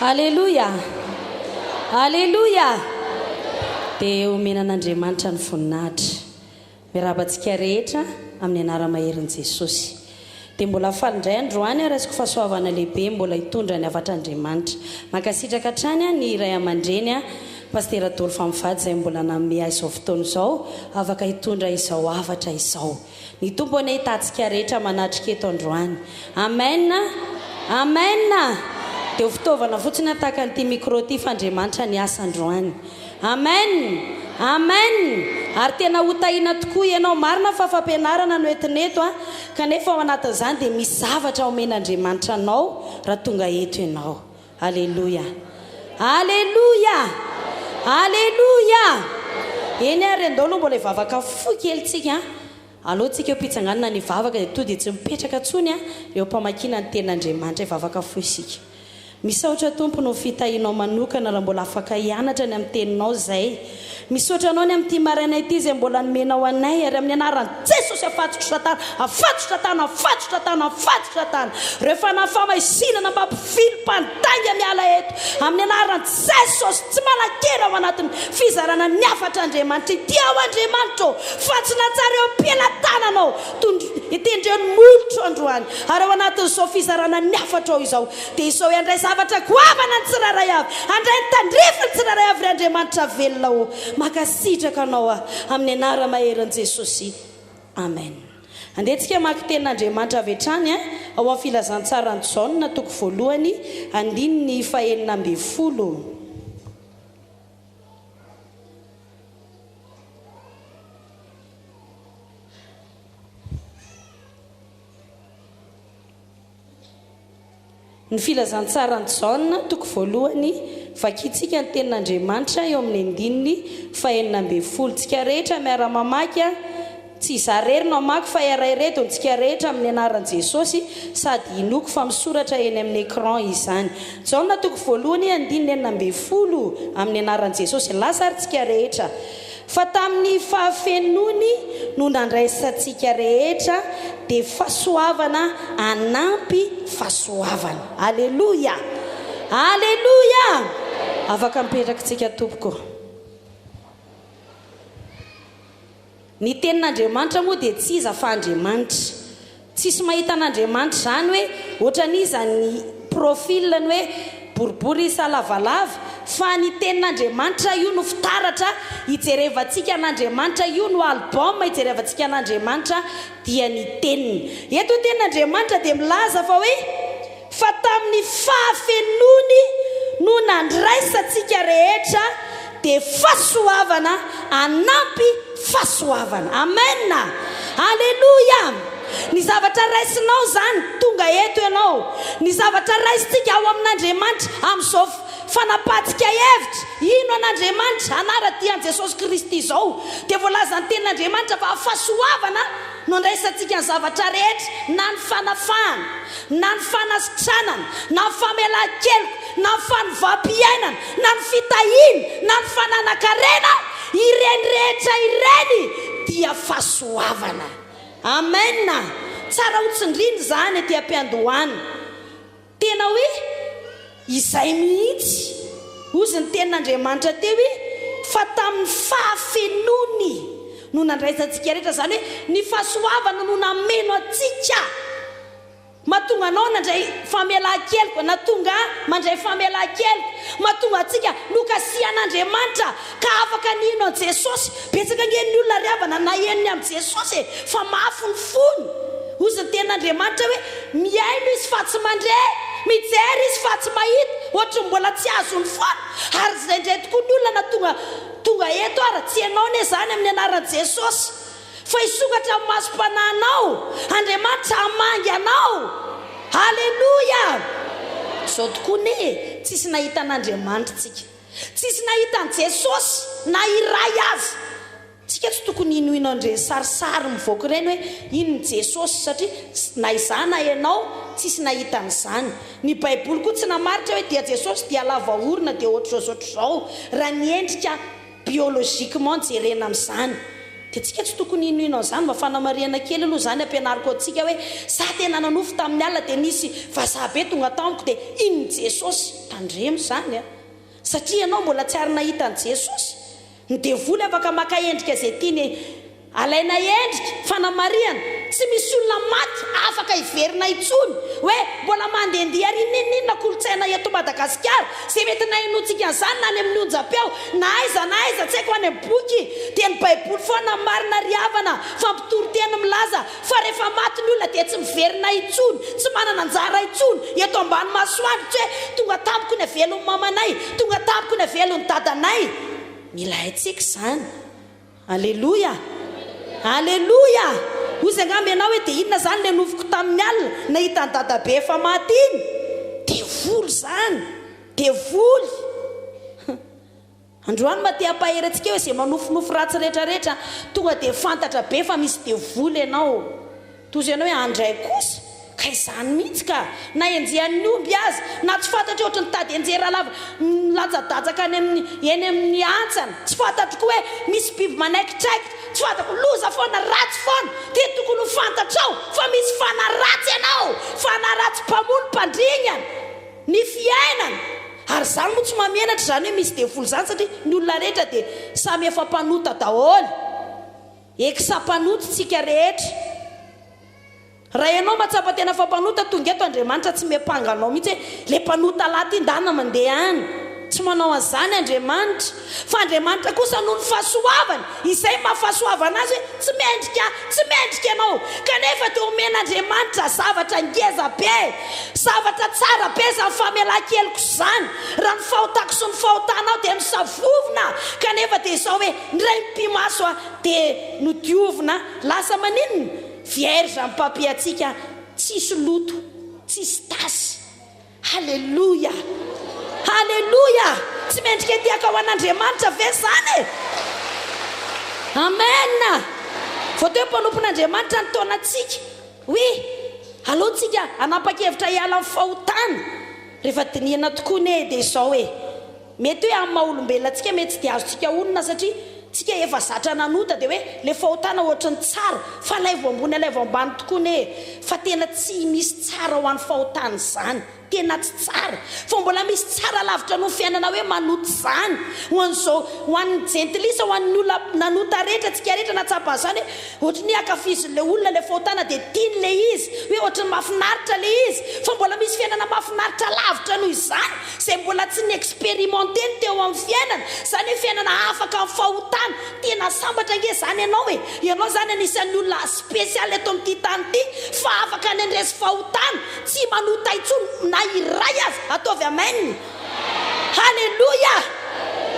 Aleloia! Aleloia! Dia omena an'Andriamanitra ny voninahitra. Miarahaba antsika rehetra amin'ny anara-maherin'i Jesosy. Dia mbola faly indray androany aho raisiko fahasoavana lehibe mbola hitondra ny hafatr'Andriamanitra. Mankasitraka hatrany aho ny ray aman-dreny aho Pasitera Adolphe mivady izay mbola nanome ahy izao fotoana izao afaka hitondra izao hafatra izao. Ny Tompo anie hitatsika rehetra manatrika eto androany. Amen! Amen! Dia ho fitaovana fotsiny aho tahaka an'ity micro ity fa Andriamanitra niasa androany. Amen! Amen! Ary tena ho tahiana tokoa ianao. Marina fa fampianarana no entina eto an, kanefa ao anatin'izany dia misy zavatra omen'Andriamanitra anao raha tonga eto ianao. Aleloia! Aleloia! Aleloia! Eny ary, andao aloha mbola hivavaka fohy kely tsika an. Aleo tsika eo am-pitsanganana ny hivavaka dia to dia tsy mipetraka intsony an, eo am-pamakiana ny tenin'Andriamanitra. Hivavaka fohy isika. Misaotra Tompo noho fitahianao manokana raha mbola afaka hianatra ny amin'ny teninao izay. Misaotra anao ny amin'ity maraina ity izay mbola nomenao anay ary amin'ny anaran'i Jesosy afatotro satana, afatotro satana, afatotro satana, afatotro satana. Ireo fanahy famaizinana mpampivily mpandainga miala eto amin'ny anaran'i Jesosy tsy manan-kery ao anatin'ny fizarana ny hafatr'Andriamanitra ity aho Andriamanitra ô fantsona tsara eo am-pelatananao tendreo ny molotro androany ary ao anatin'izao fizarana ny hafatrao izao Dia izao handray zavatra goavana ny tsirairay avy, handray ny tandrify ny tsirairay avy ry Andriamanitra velona ô. Mankasitraka Anao aho amin'ny anara-maherin'i Jesosy. Amen. Andeha tsika hamaky tenin'Andriamanitra avy hatrany ao amin'ny Filazantsaran'i Jaona toko voalohany andininy fahenina ambinifolo. Ny Filazantsaran'i Jaona, toko voalohany, Vakintsika ny Tenin'Andriamanitra eo amin'ny andininy fahenina ambinifolo. Tsika rehetra miara-mamaky an! Tsy izaho irery no hamaky fa iaraha-ireto ny tsika rehetra amin'ny anaran'i Jesosy sady inoako fa misoratra eny amin'ny écran izany. Jaona toko voalohany andininy 16 amin'ny anaran'i Jesosy. Lasa ary tsika rehetra. Fa tamin'ny fahafenoany no nandraisantsika rehetra dia fahasoavana hanampy fahasoavana. Aleloia! Aleloia! Afaka mipetraka tsika tompoko. Ny tenin'Andriamanitra moa dia tsy iza fa Andriamanitra. Tsisy mahita an'Andriamanitra izany hoe ohatran'iza ny profil ny hoe boribory sa lavalava fa ny tenin'Andriamanitra io no fitaratra hijerevantsika an'Andriamanitra io no album hijerevantsika an'Andriamanitra dia ny teniny. Eto ny tenin'Andriamanitra dia milaza fa hoe Fa tamin'ny fahafenoany no nandraisantsika rehetra dia fahasoavana hanampy fahasoavana. Amen! Aleloia! Ny zavatra raisinao izany, tonga eto ianao. Ny zavatra raisintsika ao amin'Andriamanitra amin'izao fanapahantsika hevitra hino an'Andriamanitra, hanara-dia an'i Jesosy Kristy izao, dia voalazan'ny Tenin'Andriamanitra fa fahasoavana no andraisantsika ny zavatra rehetra, na ny fanafahana, na ny fanasitranana, na ny famelan-keloka, na ny fanovam-piainana, na ny fitahiana, na ny fananan-karena, ireny rehetra ireny dia fahasoavana. Amen! Tsara ho tsindriana izany aty am-piandohana. Tena hoe izay mihitsy. Hozy ny tenin'Andriamanitra teo hoe, fa tamin'ny fahafenoany no nandraisantsika rehetra, izany hoe ny fahasoavana no nameno antsika. Mahatonga anao nandray famelan-keloka, nahatonga ahy mandray famelan-keloka, mahatonga antsika nokasihan'Andriamanitra ka afaka nino an'i Jesosy. Betsaka ange ny olona ry havana naheno ny amin'i Jesosy e, fa mafy ny fony. Hozy ny tenin'Andriamanitra hoe, mihaino izy fa tsy mandre, mijery izy fa tsy mahita, ohatry ny mbola tsy azony foana. Ary indraindray tokoa ny olona na tonga tonga eto ara, tsy ianao anie izany amin'ny anaran'i Jesosy, fa hisokatra ny masom-panahinao, Andriamanitra hamangy anao. Aleloia! Izao tokoa anie e, tsisy nahita an'Andriamanitra tsika. Tsisy nahita an'i Jesosy na iray aza. Tsika tsy tokony hinohino an'ireny sarisary mivoaka ireny hoe iny ny Jesosy satria na izaho na ianao tsisy nahita an'izany. Ny baiboly koa tsy namaritra hoe dia Jesosy dia lava orona dia ohatr'izao sy ohatr'izao raha ny endrika biologiquement jerena amin'izany. Dia tsika tsy tokony hinohino an'izany, mba fanamarihana kely aloha izany ampianariko antsika hoe za tena nanofy tamin'ny alina dia nisy vazaha be tonga tao amiko dia iny Jesosy, tandremo izany a! Satria ianao mbola tsy ary nahita an'i Jesosy. Ny devoly afaka maka endrika izay tiany alaina endrika, fanamarihana, tsy misy olona maty afaka hiverina intsony hoe mbola mandehandeha ary n'inon'inona kolontsaina eto Madagasikara izay mety nahenoantsika an'izany na any amin'ny onjam-peo na aiza na aiza tsy haiko any amin'ny boky dia ny baiboly foana no marina ry havana fa mpitory teny milaza fa rehefa maty ny olona dia tsy miverina intsony tsy manana anjara intsony eto ambany masoandro tsy hoe tonga tamiko ny avelon'ny mamanay tonga tamiko ny avelon'ny dadanay mila haintsika izany Aleloia! Aleloia! Hozy angamba ianao hoe dia inona izany ilay nofiko tamin'ny alina nahita an'i dadabe efa maty iny? Devoly izany! Devoly! Androany mba te hampahery antsika hoe izay manofinofy ratsy rehetrarehetra tonga dia fantatra be fa misy devoly ianao. Tojo ianao hoe handray kosa? Ka izany mihitsy ka! Na enjehan'ny omby aza, na tsy fantatro hoe ohatry ny tady enjera lava milatsadatsaka any amin'ny eny amin'ny hantsana, tsy fantatro koa hoe misy biby manaikitraikitra, tsy fantako, loza foana, ratsy foana, dia tokony ho fantatrao fa misy fanahy ratsy ianao, fanahy ratsy mpamono, mpandringana ny fiainana, ary izany moa tsy mahamenatra izany hoe misy devoly izany satria ny olona rehetra dia samy efa mpanota daholo. Ex mpanota tsika rehetra. Raha ianao mahatsapa tena fa mpanota tonga eto Andriamanitra tsy miampanga anao mihitsy hoe le mpanota lahy ty ndana mandeha any. Tsy manao an'izany Andriamanitra. Fa Andriamanitra kosa noho ny fahasoavany, izay maha fahasoavana azy hoe tsy mendrika, tsy mendrika ianao. Kanefa dia omen'Andriamanitra zavatra ngeza be, zavatra tsara be izany famelan-keloka izany. Raha ny fahotako sy ny fahotanao dia misavovona kanefa dia izao hoe Ny ray mipi-maso a dia nodiovina lasa maninona? Vierge ny papier antsika tsisy loto tsisy tasy Haleloia Haleloia Tsy mendrika hidiaka ho an'Andriamanitra ve zany e? Amen Vao teo mpanompon'Andriamanitra ny taonantsika Oui Aleo tsika hanapa-kevitra hiala amin'ny fahotana Rehefa dinihana tokoa anie dia izao e Mety hoe amin'ny maha olombelona antsika mety tsy dia azontsika onona satria tsika efa zatra nanota dia hoe le fahotana ohatry ny tsara fa alaivo ambony alaivo ambany tokoa anie fa tena tsy misy tsara ho an'ny fahotana izany tena tsy tsara fa mbola misy tsara lavitra noho ny fiainana hoe manota izany ho an'izao ho an'ny jentilisa ho an'ny olona nanota rehetra tsika rehetra nahatsapa an'izany hoe Ohatry ny ankafizin'ilay olona ilay fahotana dia tiany ilay izy, hoe ohatry ny mahafinaritra ilay izy, fa mbola misy fiainana mahafinaritra lavitra noho izany izay mbola tsy ni-expérimenter-ny teo amin'ny fiainana, izany hoe fiainana afaka amin'ny fahotana, tena sambatra ange izany ianao e, ianao izany anisan'ny olona spécial eto amin'ity tany ity fa afaka ny handresy fahotana, tsy manota intsony na iray aza, ataovy amen. Haleloia!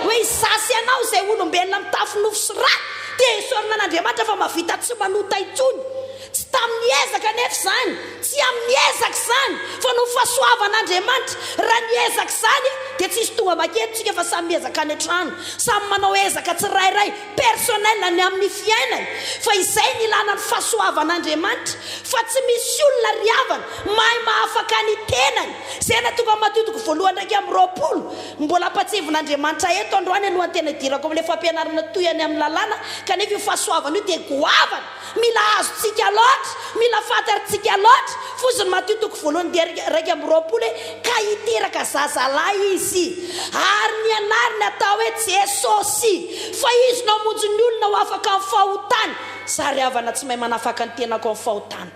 Hoe izaho sy ianao izay olombelona mitafy nofo sy ra dia esorina an'Andriamanitra fa mahavita tsy manota intsony. Tsy tamin'ny ezaka anefa izany, tsy amin'ny ezaka izany, fa noho ny fahasoavan'Andriamanitra. Raha niezaka izany dia tsy hisy tonga mankeny tsika fa samy miezaka any an-trano, samy manao ezaka tsirairay, personnel, ny amin'ny fiainany. Fa izay no ilana ny fahasoavan'Andriamanitra. Fa tsy misy olona ry havana mahay mahafaka ny tenany. Izay nahatonga an'i Matio toko voalohany 21, mbola ampatsiahivin'Andriamanitra eto androany alohan'ny tena hidirako amin'ilay fampianarana tohiny amin'ny lalàna, kanefa io fahasoavana io dia goavana, mila azontsika loatra, mila fantatrtsika loatra. Fotsiny Matio toko voalohany dia 21 hoe, Ka hiteraka zazalahy izy, ary ny anarany hatao hoe Jesosy, fa izy no hamonjy ny olona ho afaka amin'ny fahotany. Za ry havana tsy mahay manafaka ny tenako amin'ny fahotana.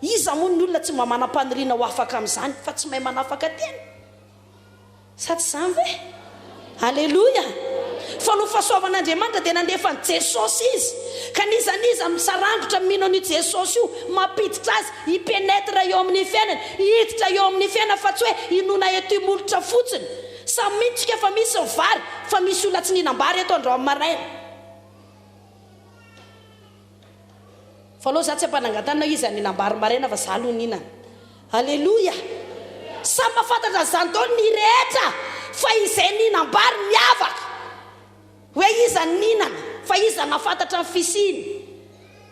Iza moa ny olona tsy mba manam-paniriana ho afaka amin'izany fa tsy mahay manafaka tena? Sa tsy izany ve? Aleloia! Fa noho fahasoavan'Andriamanitra dia nandefa an'i Jesosy Izy. Ka n'iza n'iza misarangotra mino an'io Jesosy io, mampiditra azy hi-pénètre eo amin'ny fiainany, hiditra eo amin'ny fiainany fa tsy hoe hinoana eto imolotra fotsiny. Samy mino tsika fa misy ny vary, fa misy olona tsy nihinam-bary eto androany maraina. Fa aleo za tsy ampanangantanana hoe iza nihinam-bary maraina fa za aloha nihinana. Aleloia! Samy mahafantatra an'izany daholo ny rehetra fa izay nihinam-bary miavaka. Hoe iza nihinana fa iza nahafantatra ny fisiany.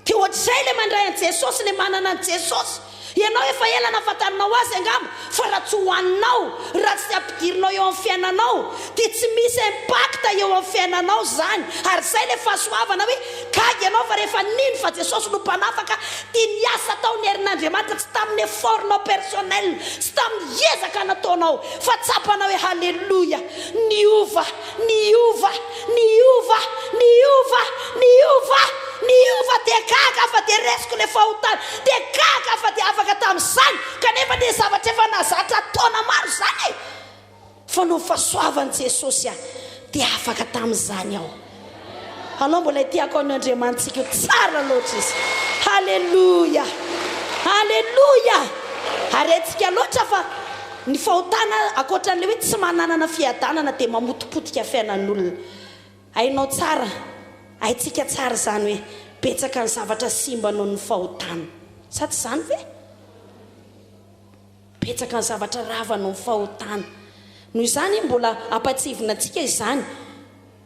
Dia ohatr'izay ilay mandray an'i Jesosy, ilay manana an'i Jesosy. Ianao efa ela nahafantarinao azy angamba fa raha tsy hohaninao, raha tsy ampidirinao eo amin'ny fiainanao dia tsy misy impact eo amin'ny fiainanao izany. Ary izay ilay fahasoavana hoe gaga ianao fa rehefa nino fa Jesosy no mpanafaka dia niasa tao ny herin'Andriamanitra tsy tamin'ny effort-nao personnel, tsy tamin'ny ezaka nataonao fa tsapanao hoe haleloia, niova, niova, niova, niova, niova, niova dia gaga fa dia resiko ilay fahotana, dia gaga fa dia afaka tamin'izany kanefa anie zavatra efa nahazatra taona maro izany e! Fa noho ny fahasoavan'i Jesosy aho dia afaka tamin'izany aho. Alao mbola itiako an'io Andriamanitsika io, tsara loatra Izy. Haleloia! Haleloia! Ary haintsika loatra fa ny fahotana ankoatran'ilay hoe tsy mananana fiadanana dia mamotipotika fiainan'olona. Hainao tsara, haintsika tsara izany hoe betsaka ny zavatra simba noho ny fahotana. Sa tsy izany ve? Betsaka ny zavatra rava noho ny fahotana. Noho izany, mbola ampahatsiahivina antsika izany.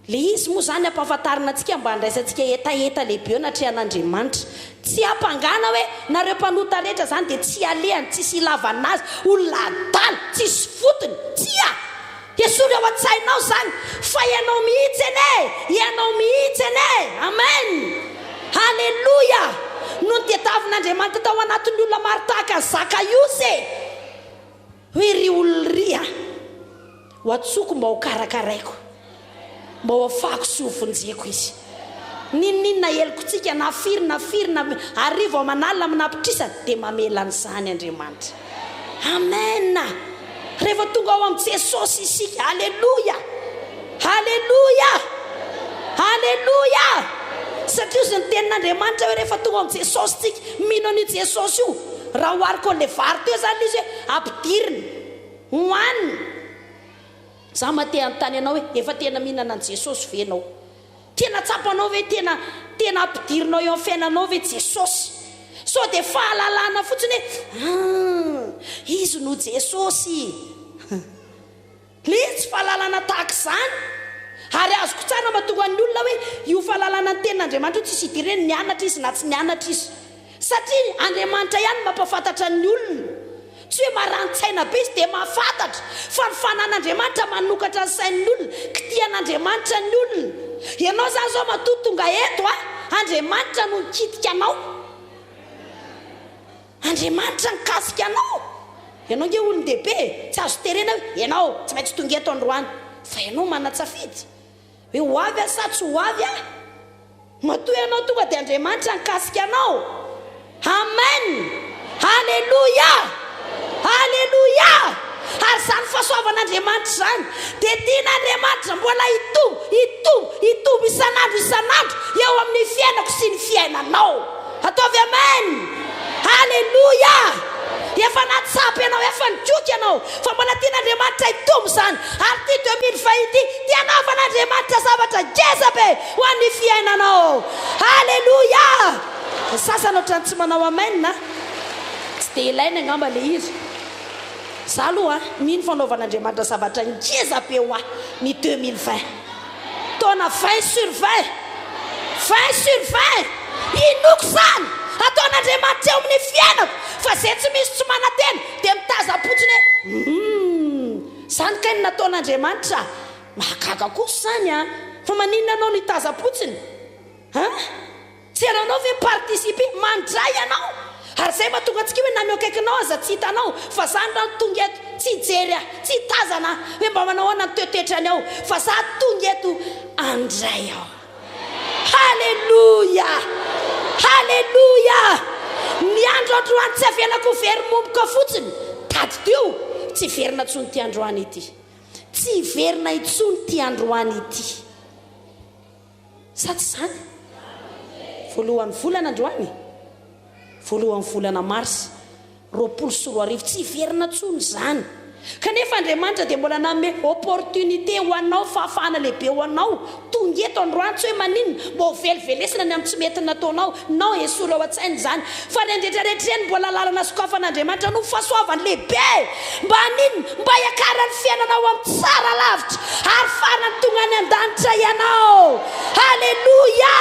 Ilay izy moa izany ampahafantarina antsika mba handraisantsika hetaheta lehibe eo anatrehan'Andriamanitra. Tsy hampangana hoe nareo mpanota rehetra izany dia tsy alehany, tsisy ilavana azy, olona adala, tsisy fotony. Tsia! Esory ao an-tsainao izany fa ianao mihitsy anie, ianao mihitsy anie! Amen! Haleloia! No notediavin'Andriamanitra tao anatin'ny olona maro tahaka an'i Zakaiosy e! Hoe ry olona ry a! Ho antsoiko mba ho karakaraiko, mba ho afahako sy ho vonjeko izy. N'inon'inona helokontsika, na firy na firy, na arivo aman'alina aman'apitrisa, dia mamela an'izany Andriamanitra. Amen! Rehefa tonga ao amin'i Jesosy isika, Aleloia! Aleloia! Aleloia! Satria hozy ny tenin'Andriamanitra hoe rehefa tonga ao amin'i Jesosy tsika, mino an'io Jesosy io, raha ohariko an'ilay vary teo izany ilay izy hoe ampidirina, hohanina. Za mba te hanontany anao hoe efa tena mihinana an'i Jesosy ve ianao? Tena tsapanao ve tena tena ampidirinao eo amin'ny fiainanao ve Jesosy? Sao dia fahalalana fotsiny hoe ah izy no Jesosy. Le tsy fahalalana tahaka izany. Ary azoko tsara mahatonga ny olona hoe io fahalalana ny tenin'Andriamanitra io tsisy idirany nianatra izy na tsy nianatra izy. Satria Andriamanitra ihany no mampahafantatra ny olona. Tsy hoe marani-tsaina be izy dia mahafantatra, fa ny fanan'Andriamanitra manokatra ny sain'ny olona, kitihan'Andriamanitra ny olona. Ianao izany izao matoa tonga eto a, Andriamanitra no nikitika anao. Andriamanitra nikasika anao. Ianao ange olon-dehibe e, tsy azo terena hoe ianao tsy maintsy tonga eto androany, fa ianao manan-tsafidy. Hoe ho avy aho sa tsy ho avy aho? Matoa ianao tonga dia Andriamanitra nikasika anao. Amen! Aleloia! Aleloia! Ary izany fahasoavan'Andriamanitra izany dia tian'Andriamanitra mbola hitombo, hitombo, hitombo isan'andro isan'andro eo amin'ny fiainako sy ny fiainanao. Ataovy Amen! Aleloia! Efa nahatsapa ianao, efa nikoky ianao, fa mbola tian'Andriamanitra hitombo izany. Ary ity 2020 ity dia hanaovan'Andriamanitra zavatra ngeza be ho an'ny fiainanao. Aleloia! Ny sasany ohatran'ny tsy manao Amen a! Tsy dia ilaina angamba ilay izy. Za aloha mino fa hanaovan'Andriamanitra zavatra ngeza be ho ahy ny 2020. Taona 20 sur 20! 20 sur 20! Inoako izany! Ataon'Andriamanitra eo amin'ny fiainako fa izay tsy misy tsy manantena dia mitazam-potsiny hoe humm! Izany kay no nataon'Andriamanitra! Mahagaga kosa izany an! Fa maninona ianao no hitazam-potsiny? An? Tsy ianao ve mi-participer? Mandray ianao! Ary izay mahatonga antsika hoe na ny eo akaikinao aza tsy hitanao fa za ndra no tonga eto tsy hijery ahy, tsy hitazana ahy hoe mba manao ahoana ny toetoetrany ao fa za tonga eto handray aho. Haleloia! Haleloia! Ny andro androany tsy avelako ho very momoka fotsiny. Tadidio, tsy hiverina intsony ity androany ity. Tsy hiverina intsony ity androany ity. Sa tsy izany? Voalohan'ny volana androany, voalohan'ny volana marsa 2020, tsy hiverina intsony izany. Kanefa Andriamanitra dia mbola nanome opportunité ho anao, fahafahana lehibe ho anao, tonga eto androany, tsy hoe maninona, mba ho velivelesina ny amin'ny tsy mety nataonao, non, esory ao an-tsaina izany, fa ireny rehetra rehetra ireny mbola lalana sokafan'Andriamanitra noho ny fahasoavany lehibe. Mba haninona? Mba hiakaran'ny fiainanao amin'ny tsara lavitra ary farany tonga any an-danitra ianao. Haleloia!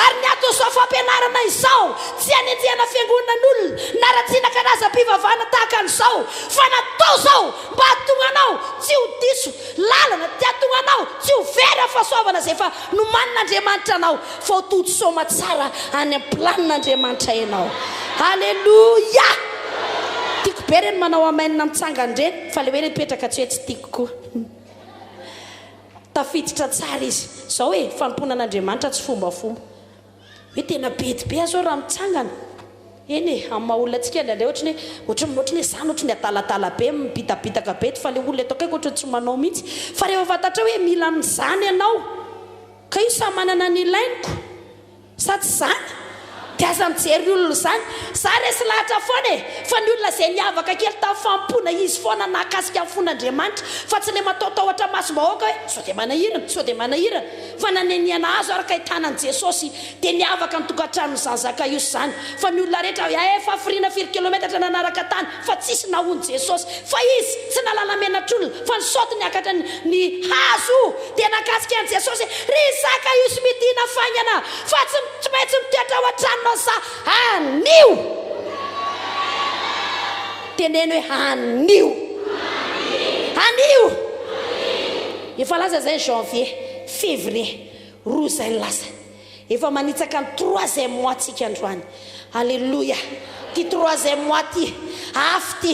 Ary ny ato. Anton'izao fampianarana izao, tsy hanenjehana fiangonan'olona, na ratsiana karazam-pivavahana tahaka an'izao, fa natao izao mba hahatonga anao tsy ho diso lalana, tsy hahatonga anao tsy ho very amin'ny fahasoavana izay efa nomanin'Andriamanitra anao, fa ho tody soamatsara any amin'ny planin'Andriamanitra ianao. Aleloia! Tiako be ireny manao amen mitsangana ireny, fa ilay hoe ilay mipetraka tsy hoe tsy tiako koa. Tafiditra tsara izy. Zao e, fanompoana an'Andriamanitra tsy fombafomba. Hoe tena bedy be aho zao raha mitsangana. Eny e, amin'ny maha olona antsika indraindray ohatry ny hoe, ohatry ny ohatry ny hoe zany ohatry ny adaladala be, mibitabitaka be eto fa le olona eto akaiko ohatry ny tsy manao mihitsy. Fa rehefa fantatrao hoe mila an'izany ianao, ka io samy manana ny ilainy ko. Sa tsy izany? Dia aza mijery olona izany. Za resy lahatra foana e! Fa ny olona izay niavaka kely tamin'ny fanompoana, izy foana nahakasika ny fon'Andriamanitra, fa tsy ilay mataotahotra masom-bahoaka hoe sao dia manahirana, sao dia manahirana. Fa nanenihana azo araka ahitana an'i Jesosy, dia niavaka ny tokantranon'izany Zakaiosy izany. Fa ny olona rehetra hoe efa hafiriana firy kilometatra nanaraka tany, fa tsisy nahoan'i Jesosy. Fa izy tsy nahalala menatr'olona, fa nisaoty niakatra ny hazo. Dia nakasika an'i Jesosy hoe, Ry Zakaiosy midina faingana, fa tsy tsy maintsy mitoetra ao an-tranonao za anio. Teneno hoe, Anio. Anio. Efa lasa izay ny janvier, février, roa izay ny lasa. Efa manitsaka ny troisième mois tsika androany. Aleloia! Ty troisième mois ty, afo ty,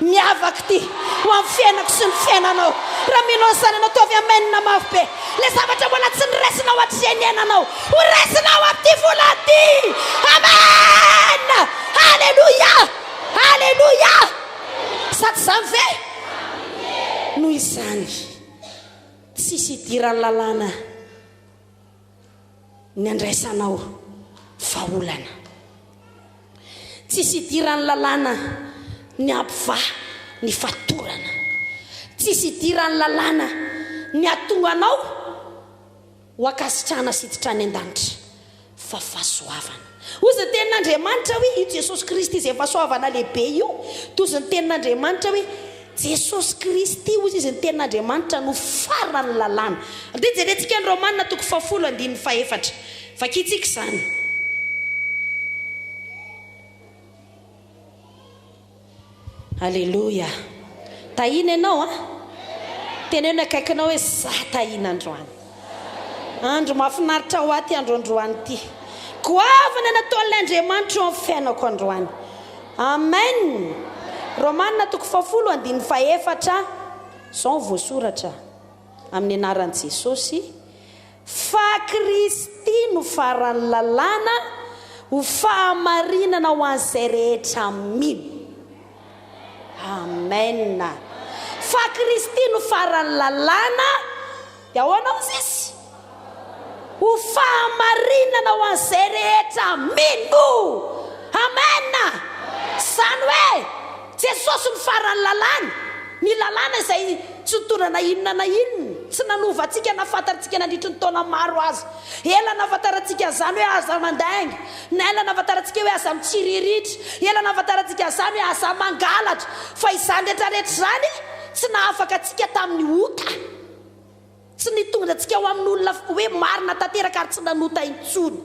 miavaka ty, ho amin'ny fiainako sy ny fiainanao. Raha mino an'izany ianao, ataovy amen mafy be. Ilay zavatra mbola tsy noraisinao hatrizay niainanao, ho raisinao amin'ity volana ity. Amen! Aleloia! Aleloia! Sa tsy izany ve? Noho izany, tsisy idiran'ny lalàna. ny andraisanao vahaolana. Tsisy idiran'ny lalàna ny hampivaha ny fatorana. Tsisy idiran'ny lalàna ny hahatonga anao ho ankasitrahana sy hiditra any an-danitra fa fahasoavana. Hozy ny tenin'Andriamanitra hoe io Jesosy Kristy izay fahasoavana lehibe io. Tozy ny tenin'Andriamanitra hoe Jesosy Kristy, hozy izy, ny tenin'Andriamanitra no faran'ny lalàna. Andeha jerentsika ny Romana toko fahafolo andininy fahefatra. Vakintsika izany. Aleloia. Tahina ianao an. Teneno ny akaikinao hoe za tahina androany. Andro mahafinaritra ho ahy ity andro androany ity. Goavana nataon'ilay Andriamanitra eo amin'ny fiainako androany. Amen! Romana toko fahafolo andininy fahefatra, izao no voasoratra, amin'ny anaran'i Jesosy, Fa Kristy no faran'ny lalàna ho fahamarinana ho an'izay rehetra mino. Amen! Fa Kristy no faran'ny lalàna, dia ahoana hozy izy? Ho fahamarinana ho an'izay rehetra mino. Amen! Izany hoe, Jesosy no faran'ny lalàna. Ny lalàna izay tsy nitondra na inona na inona, tsy nanova antsika na fantatsika nandritry ny taona maro aza. Ela nahafantarantsika an'izany hoe aza mandainga, na ela nahafantarantsika hoe aza mitsiriritra, ela nahafantarantsika an'izany hoe aza mangalatra. Fa izany rehetra rehetra izany tsy nahafaka antsika tamin'ny ota. Tsy nitondra antsika ho amin'olona hoe marina tanteraka ary tsy nanota intsony.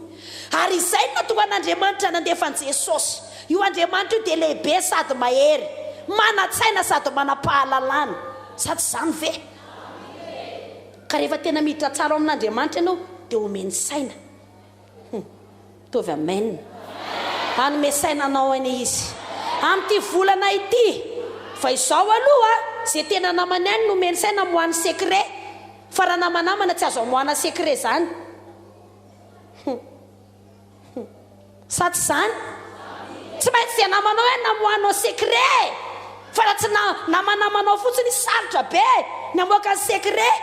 Ary izay no nahatonga an'Andriamanitra nandefa an'i Jesosy. Io Andriamanitra io dia lehibe sady mahery, manan-tsaina sady manam-pahalalana. Sa tsy izany ve? Ka rehefa tena miditra tsara ao amin'Andriamanitra ianao dia omeny saina. Hum. Mitovy amen. Hanome saina anao anie izy. Amin'ity volana ity. Fa izao aloha, ze tena namany ihany no omeny saina amoahany secret. Fa raha namanamana tsy azo amoahana secret zany. Hum. Hum. Sa tsy izany? Tsy maintsy izay namanao ihany no amoahanao secret e! Fa raha tsy na namanamanao fotsiny izy sarotra be ny hamoaka ny secret.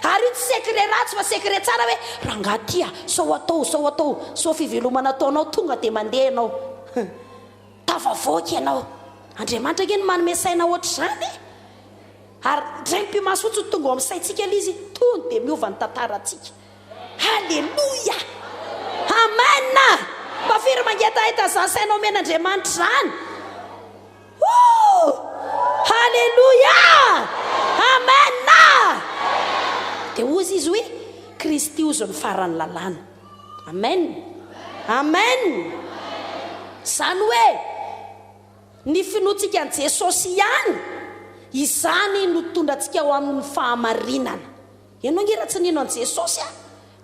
Ary io tsy secret ratsy fa secret tsara hoe rangahy ty a, sao atao, sao atao, sao fivelomana ataonao tonga dia mandeha ianao. Hum. Tafavoaka ianao. Andriamanitra ange no manome saina ohatr'izany e! Ary indray mipi-maso fotsiny tonga ao amin'ny saintsika ilay izy, tony dia miova ny tantarantsika. Haleloia! Amen! Mba firy mangetaheta izany saina omen'Andriamanitra izany? Ooh! Haleloia! Amen! Dia hozy izy hoe, Kristy hozy ny faran'ny lalàna. Amen! Amen! Izany hoe ny finoantsika an'i Jesosy ihany, izany no hitondra antsika ho amin'ny fahamarinana. Ianao ange raha tsy nino an'i Jesosy a!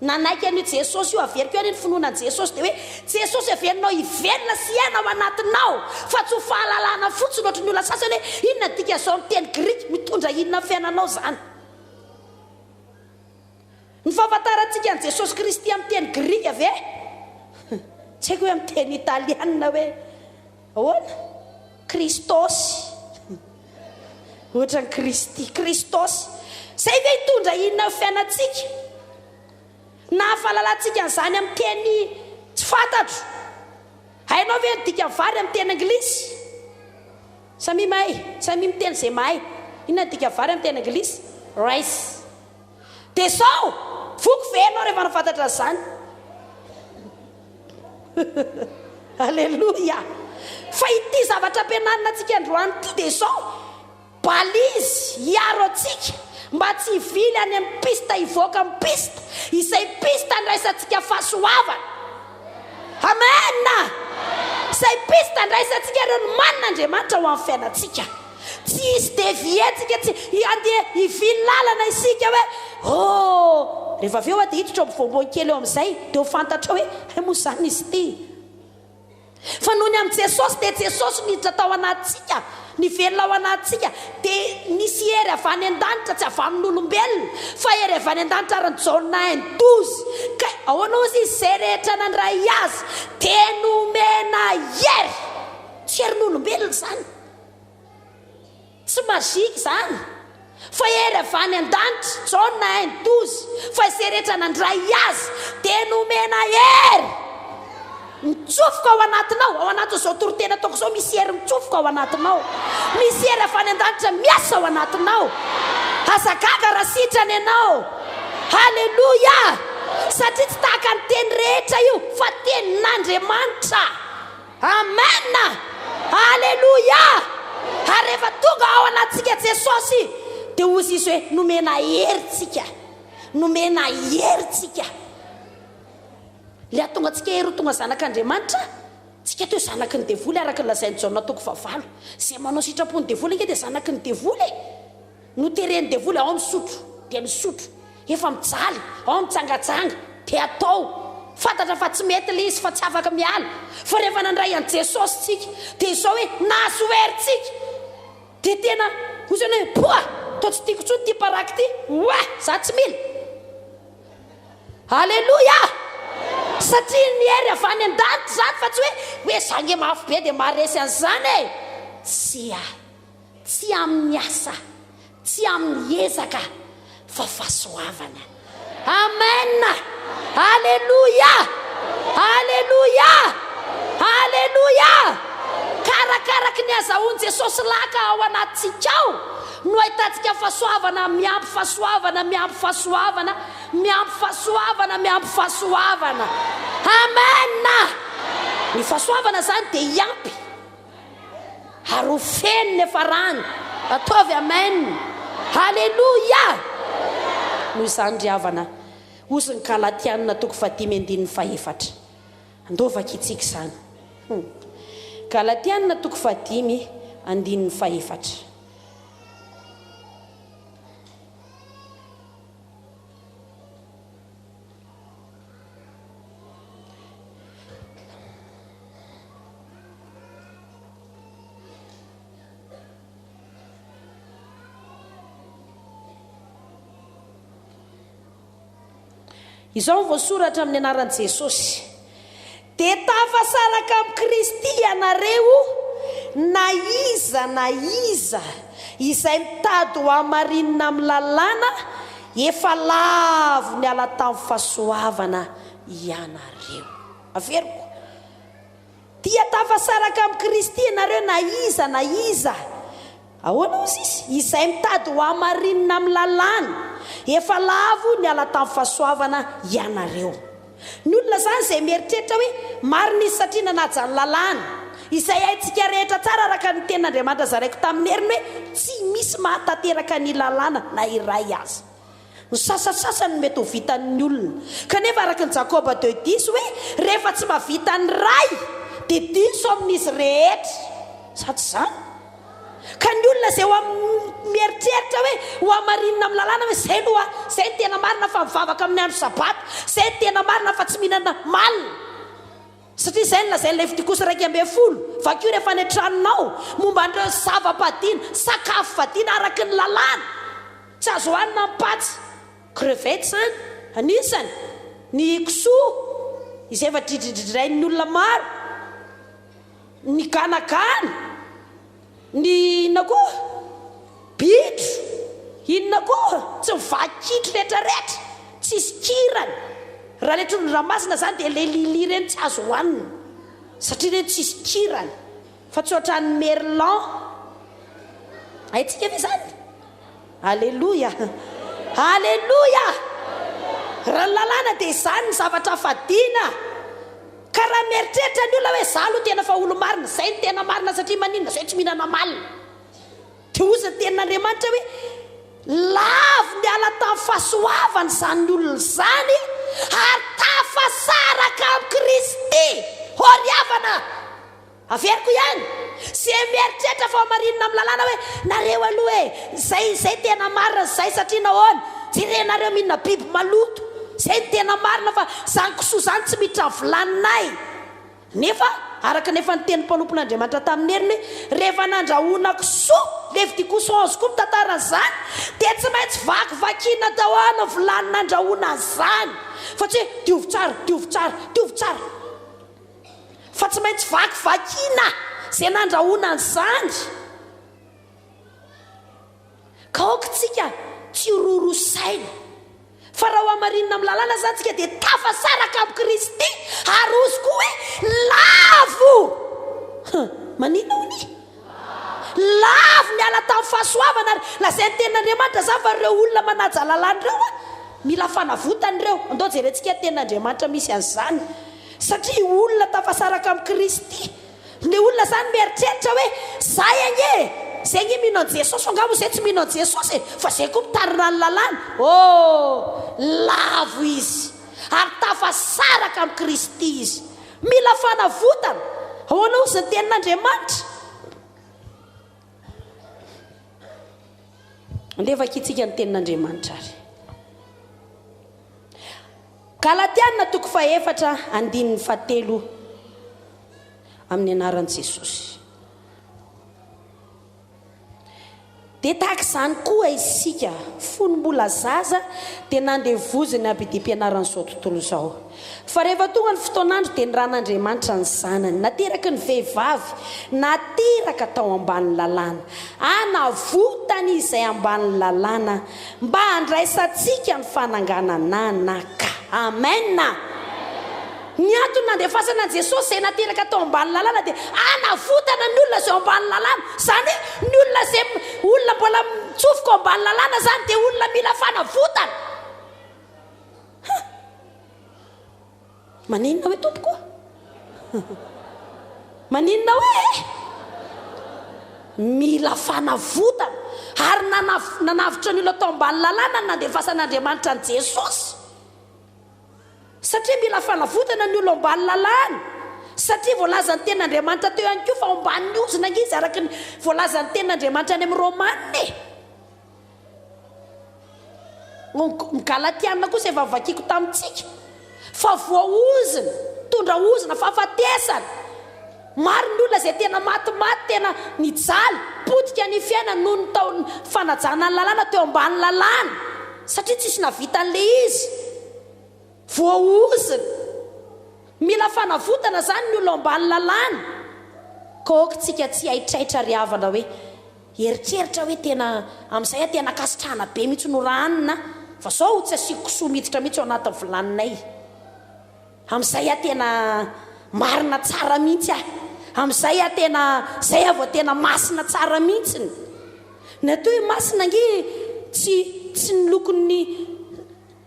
Nanaiky an'io Jesosy io, averiko ihany ny finoana an'i Jesosy dia hoe Jesosy averinao hivelona sy hiaina ao anatinao fa tsy ho fahalalana fotsiny ohatry ny olona sasany hoe inona ny dikan'izao amin'ny teny grika, mitondra inona amin'ny fiainanao izany? Ny fahafantarantsika an'i Jesosy Kristy amin'ny teny grika ve? Tsy haiko hoe amin'ny teny italiana hoe ahoana? Christos. Ohatran'i Kristy. Christos. Izay ve hitondra inona amin'ny fiainantsika? Na hahafalalantsika an'izany amin'ny teny tsy fantatro. Hainao ve ny dikan'ny vary amin'ny teny anglisy? Samia mahay. Samia miteny izay mahay. Inona ny dikan'ny vary amin'ny teny anglisy? Rice. Dia izao! Voky ve ianao rehefa nahafantatra an'izany? Aleloia! Fa ity zavatra ampianarina antsika androany ity dia izao, balise hiaro antsika mba tsy hivily any amin'ny piste hivoaka amin'ny piste, izay piste andraisantsika fahasoavana. Amen! Izay piste andraisantsika ireo nomanin'Andriamanitra ho amin'ny fiainantsika. Tsy hisy devier tsika, tsy handeha hivily lalana isika hoe oh! Rehefa avy eo aho dia hiditra ao ampovoampoany kely eo amin'izay dia ho fantatrao hoe hay moa izany izy ity. Fa noho ny amin'i Jesosy dia Jesosy no niditra tao anatintsika, nivelona ao anatintsika, dia nisy hery avy any an-danitra, tsy avy amin'olombelona, fa hery avy any an-danitra ary ny Jaona un 12. Ka ahoana hozy izy? Izay rehetra nandray Azy dia nomena hery. Tsy herin'olombelona izany. Tsy magique izany fa hery avy any an-danitra, Jaona un 12, fa izay rehetra nandray Azy dia nomena hery. Mitsofoka ao anatinao, ao anatin'izao toriteny ataoko izao misy hery mitsofoka ao anatinao. Misy hery avy any an-danitra miasa ao anatinao. Aza gaga raha sitrana ianao. Haleloia! Satria tsy tahaka ny teny rehetra io fa tenin'Andriamanitra. Amen! Aleloia! Ary rehefa tonga ao anatintsika Jesosy, dia hozy Izy hoe, nomena hery tsika. Nomena hery tsika. Ilay hahatonga antsika hery ho tonga zanak'Andriamanitra, tsika teo zanaky ny devoly araka ny lazain'i Jaona toko fahavalo. Izay manao sitrapon'ny devoly ange dia zanaky ny devoly e! Noteren'ny devoly ao misotro dia misotro, efa mijaly, ao mijangajanga dia atao. Fantatra fa tsy mety ilay izy fa tsy afaka miala. Fa rehefa nandray an'i Jesosy tsika dia izao hoe nahazo hery tsika. Dia tena hoy zany hoe poa! Toa tsy tiako intsony ity paraky ity, oa! Za tsy mila. Aleloia! Satria ny hery avy any an-danitra izany fa tsy hoe hoe za nge mafy be dia maharesy an'izany e! Tsia. Tsy amin'ny asa, tsy amin'ny ezaka, fa fahasoavana. Amen! Aleloia! Aleloia! Aleloia! Ka arakaraky ny azahoan'i Jesosy laka ao anatintsika ao no ahitantsika fahasoavana miampy fahasoavana miampy fahasoavana miampy fahasoavana miampy fahasoavana. Amen! Ny fahasoavana izany dia hiampy. Ary ho feno ny hafarany. Ataovy Amen. Haleloia! Noho izany ry havana, hozy ny Galatiana toko fahadimy andininy fahefatra. Andao vakintsika izany. Hum. Galatiana toko fahadimy andininy fahefatra. Izao no voasoratra amin'ny anaran'i Jesosy, Dia tafasaraka amin'i Kristy ianareo, na iza na iza izay mitady ho hamarinina amin'ny lalàna, efa lavo niala tamin'ny fahasoavana ianareo. Averiko. Dia tafasaraka amin'i Kristy ianareo na iza na iza, ahoana hozy izy? Izay mitady ho hamarinina amin'ny lalàna, efa lavo niala tamin'ny fahasoavana ianareo. Ny olona izany izay mieritreritra hoe marina izy satria nanaja ny lalàna, izay haintsika rehetra tsara araka ny tenin'Andriamanitra zaraiko tamin'ny heriny hoe tsy misy mahatanteraka ny lalàna na iray aza. Ny sasasasany no mety ho vitan'ny olona. Kanefa araka ny Jakoba deux dix hoe rehefa tsy mahavita ny iray dia diso amin'izy rehetra. Sa tsy izany? Ka ny olona izay ho amin'ny mieritreritra hoe ho hamarinina amin'ny lalàna hoe izay no izay no tena marina fa mivavaka amin'ny andro sabata, izay no tena marina fa tsy mihinana mal. Satria izay no lazain'i Levitikosy 11, vakio rehefa any an-tranonao, momba an'ireo zava-padiana, sakafo fadiana araka ny lalàna. Tsy azo hohanina ny patsa, crevettes izany, anisany, ny kisoa, izay efa dridridridrain'ny olona maro, ny ganagana, Ny inona koa? Bitro! Inona koa? Tsy mivaky kitro retraretra! Tsisy kirany! Raha ilay trondron-dranomasina izany dia ilay lily ireny tsy azo hohanina satria ireny tsisy kirany fa tsy ohatran'ny merlan. Haintsika ve izany? Aleloia! Aleloia! Raha ny lalàna dia izany ny zavatra fadiana. Ka raha mieritreritra ny olona hoe za aloha tena fa olo-marina, zay no tena marina satria maninona, zay tsy mihinana mal. Dia hozy ny tenin'Andriamanitra hoe lavo niala tamin'ny fahasoavana izany olona izany ary tafasaraka amin'i Kristy. Ô ry havana! Averiko ihany, ze mieritreritra fa hamarinina amin'ny lalàna hoe nareo aloha e, zay zay tena marina zay satria nahoana, jerenareo mihinana biby maloto, zay no tena marina fa zany kisoa zany tsy miditra ny vilaninay. Nefa araka ny efa nitenin'ny mpanompon'Andriamanitra tamin'ny heriny hoe rehefa nandrahoana kisoa, Levitikosy 11 koa mitantara an'izany, dia tsy maintsy vakivakiana daholo ny vilany nandrahoana an'izany, fa tsy hoe diovy tsara, diovy tsara, diovy tsara. Fa tsy maintsy vakivakiana izay nandrahoana an'izany. Ka aoka isika tsy hiroro saina. Fa raha hohamarinina amin'ny lalàna izany isika dia tafasaraka amin'i Kristy ary hozy koa hoe lavo. Maninona hono i? Lavo niala tamin'ny fahasoavana ary lazain'ny tenin'Andriamanitra izany fa ireo olona manaja lalàna ireo mila fanavotana ireo. Andao jerentsika ny tenin'Andriamanitra misy an'izany. Satria olona tafasaraka amin'i Kristy. Ilay olona izany mieritreritra hoe, Izahay ange e! Izay ange mino an'i Jesosy, angaha moa izay tsy mino an'i Jesosy e! Fa izay koa mitarina ny lalàna. Oh! Lavo izy. Ary tafasaraka amin'i Kristy izy. Mila fanavotana. Ahoana hozy ny tenin'Andriamanitra? Andeha vakintsika ny tenin'Andriamanitra ary. Galatiana toko fahefatra andininy fahatelo amin'ny anaran'i Jesosy. Dia tahaka izany koa isika, fony mbola zaza dia nandevozin'ny abidim-pianaran'izao tontolo izao. Fa rehefa tonga ny fotoan'andro dia niran'Andriamanitra ny Zanany, nateraky ny vehivavy, nateraka tao ambanin'ny lalàna, hanavotany izay ambanin'ny lalàna, Mba handraisantsika ny fananganan'anaka. Amen! Ny antony nandefasana an'i Jesosy izay nateraka tao ambany lalàna dia hanavotana ny olona izay ao ambany lalàna. Izany hoe ny olona izay olona mbola mitsofoka ao ambany lalàna izany dia olona mila fanavotana. Huh! Maninona hoe tompoko? Maninona hoe e? Mila fanavotana. Ary nanavotra ny olona tao ambany lalàna ny nandefasan'Andriamanitra an'i Jesosy. Satria mila fanavotana ny olona ao ambany lalàna. Satria voalazan'ny tenin'Andriamanitra teo ihany koa fa ao ambanin'ny ozona ange izy araka ny voalazan'ny tenin'Andriamanitra any amin'ny Romana e. Ny Galatiana kosa efa vakiko tamintsika fa voaozona, mitondra ozona, fahafatesana. Maro ny olona izay tena matimaty, tena nijaly, potika ny fiainany noho ny tao fanajana ny lalàna teo ambany lalàna, satria tsisy nahavita an'ilay izy. Voaozona. Mila fanavotana izany ny olona ao ambany lalàna. Ka aoka tsika tsy haitraitra ry havana hoe hieritreritra hoe tena amin'izay aho tena ankasitrahana be mihitsy no rahanina fa zao tsy asiako kisoa miditra mihitsy ao anatin'ny vilaninay. Amin'izay aho tena marina tsara mihitsy aho. Amin'izay aho tena izay aho vao tena masina tsara mihitsiny. Ny atao hoe masina ange tsy tsy ny lokon'ny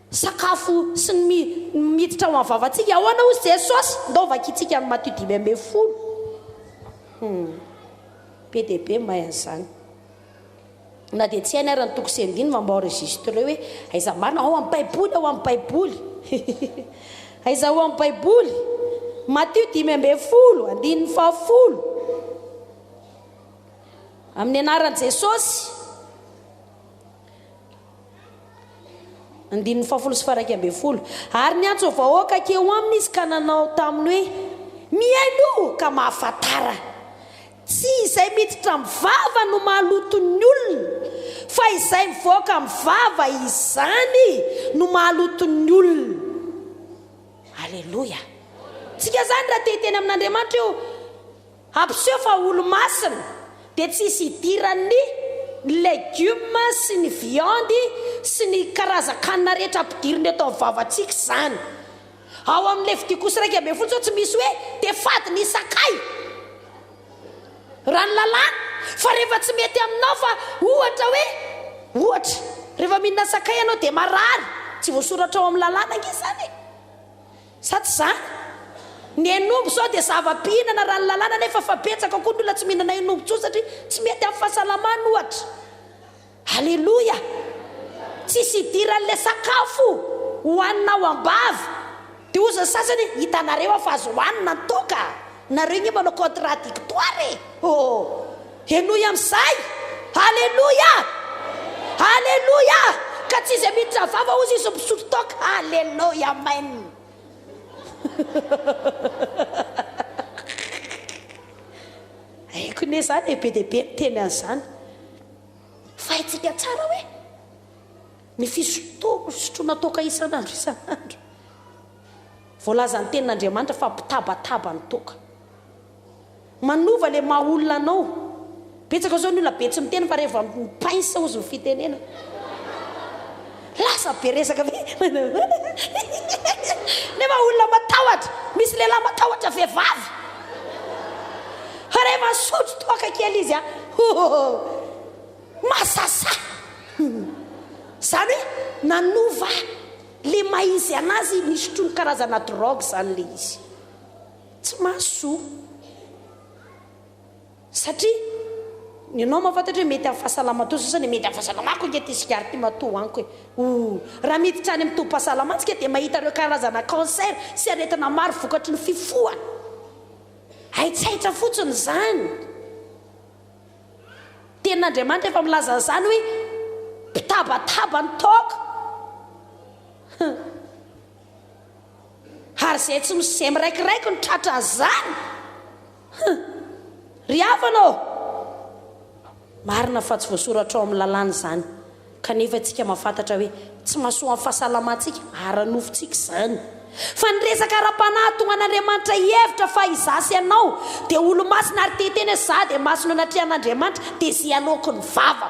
Sakafo sy ny miditra ao amin'ny vavantsika. Ahoana hozy Jesosy? Ndao vakintsika ny Matio 15. Hum. Be dia be ny mahay an'izany. Na dia tsy hainy ary ny toko sy andininy fa mba enregistreo hoe aiza marina, ao amin'ny baiboly, ao amin'ny baiboly. Aiza ao amin'ny baiboly? Matio 15, andininy fahafolo. Amin'ny anaran'i Jesosy. Andininy fahafolo sy faha-11. Ary niantso vahoaka hankeo aminy izy ka nanao taminy hoe, Mihainoa ka mahafantara. Tsy izay miditra amin'ny vava no mahaloto ny olona, fa izay mivoaka amin'ny vava izany no mahaloto ny olona. Aleloia! Tsika izany raha te hiteny amin'Andriamanitra io, Hampiseho fa olo-masina dia tsy hisy idiran'ny legioma sy ny viandy sy ny karazan-kanina rehetra ampidirina eto amin'ny vavantsika izany. Ao amin'ny Levitikosy 11 izao tsy misy hoe dia fady ny sakay raha ny lalàna fa rehefa tsy mety aminao fa ohatra hoe ohatra rehefa mihinana sakay ianao dia marary, tsy voasoratra ao amin'ny lalàna ange izany e! Sa tsy izany? Ny henomby izao dia zava-pihinana raha ny lalàna nefa fa betsaka koa ny olona tsy mihinana henomby intsony satria tsy mety amin'ny fahasalamany ohatra. Aleloia! Tsisy idiran'ilay sakafo hohanina ao am-bava. Dia hozy ny sasany, hitanareo aho fa azo hohanina ny toaka. Nareo nge manao contradictoire e! Oh! Henoy amin'izay! Aleloia! Aleloia! Ka tsy izay miditra vava hozy izy misotro toaka. Aleloia! Amen! Haiko ne zany e, be dia be miteny an'izany. Fa haintsika tsara hoe ny fisotroana toaka isan'andro isan'andro. Voalazan'ny tenin'Andriamanitra fa mpitabataba ny toaka. Manova le maha olona anao. Betsaka zao ny olona be tsy miteny fa rehefa mi-pince ozy ny fitenenana. Lasa be resaka be. Nefa olona matahotra. Misy lehilahy matahotra vehivavy. Fa rehefa misotro toaka kely izy a, hohoho, masasa. Zany hoe nanova le maha izy anazy nisotroany karazana drogue zany le izy. Tsy mahasoa. Satria ny anao mahafantatra hoe mety amin'ny fahasalamatoa sasany hoe mety amin'ny fahasalamako ange ity sigara ity matoa hohaniko e. Ooh. Raha miditra any amin'ny tobim-pahasalamantsika dia mahita ireo karazana cancer sy aretina maro vokatry ny fifohana. Haitsaitra fotsiny izany. Tenin'Andriamanitra efa milaza an'izany hoe mpitabataba ny toaka. Huh. Ary izay tsy izay miraikiraiky no tratran'izany. Huh. Ry havana ô! Marina fa tsy voasoratra ao amin'ny lalàna izany, kanefa isika mahafantatra hoe tsy mahasoa amin'ny fahasalamantsika ara-nofontsika izany. Fa ny resaka ara-panahy hahatonga an'Andriamanitra hihevitra fa izaho sy ianao dia olo-masina ary te hiteny hoe izaho dia masina eo anatrehan'Andriamanitra dia izay aloaky ny vavako.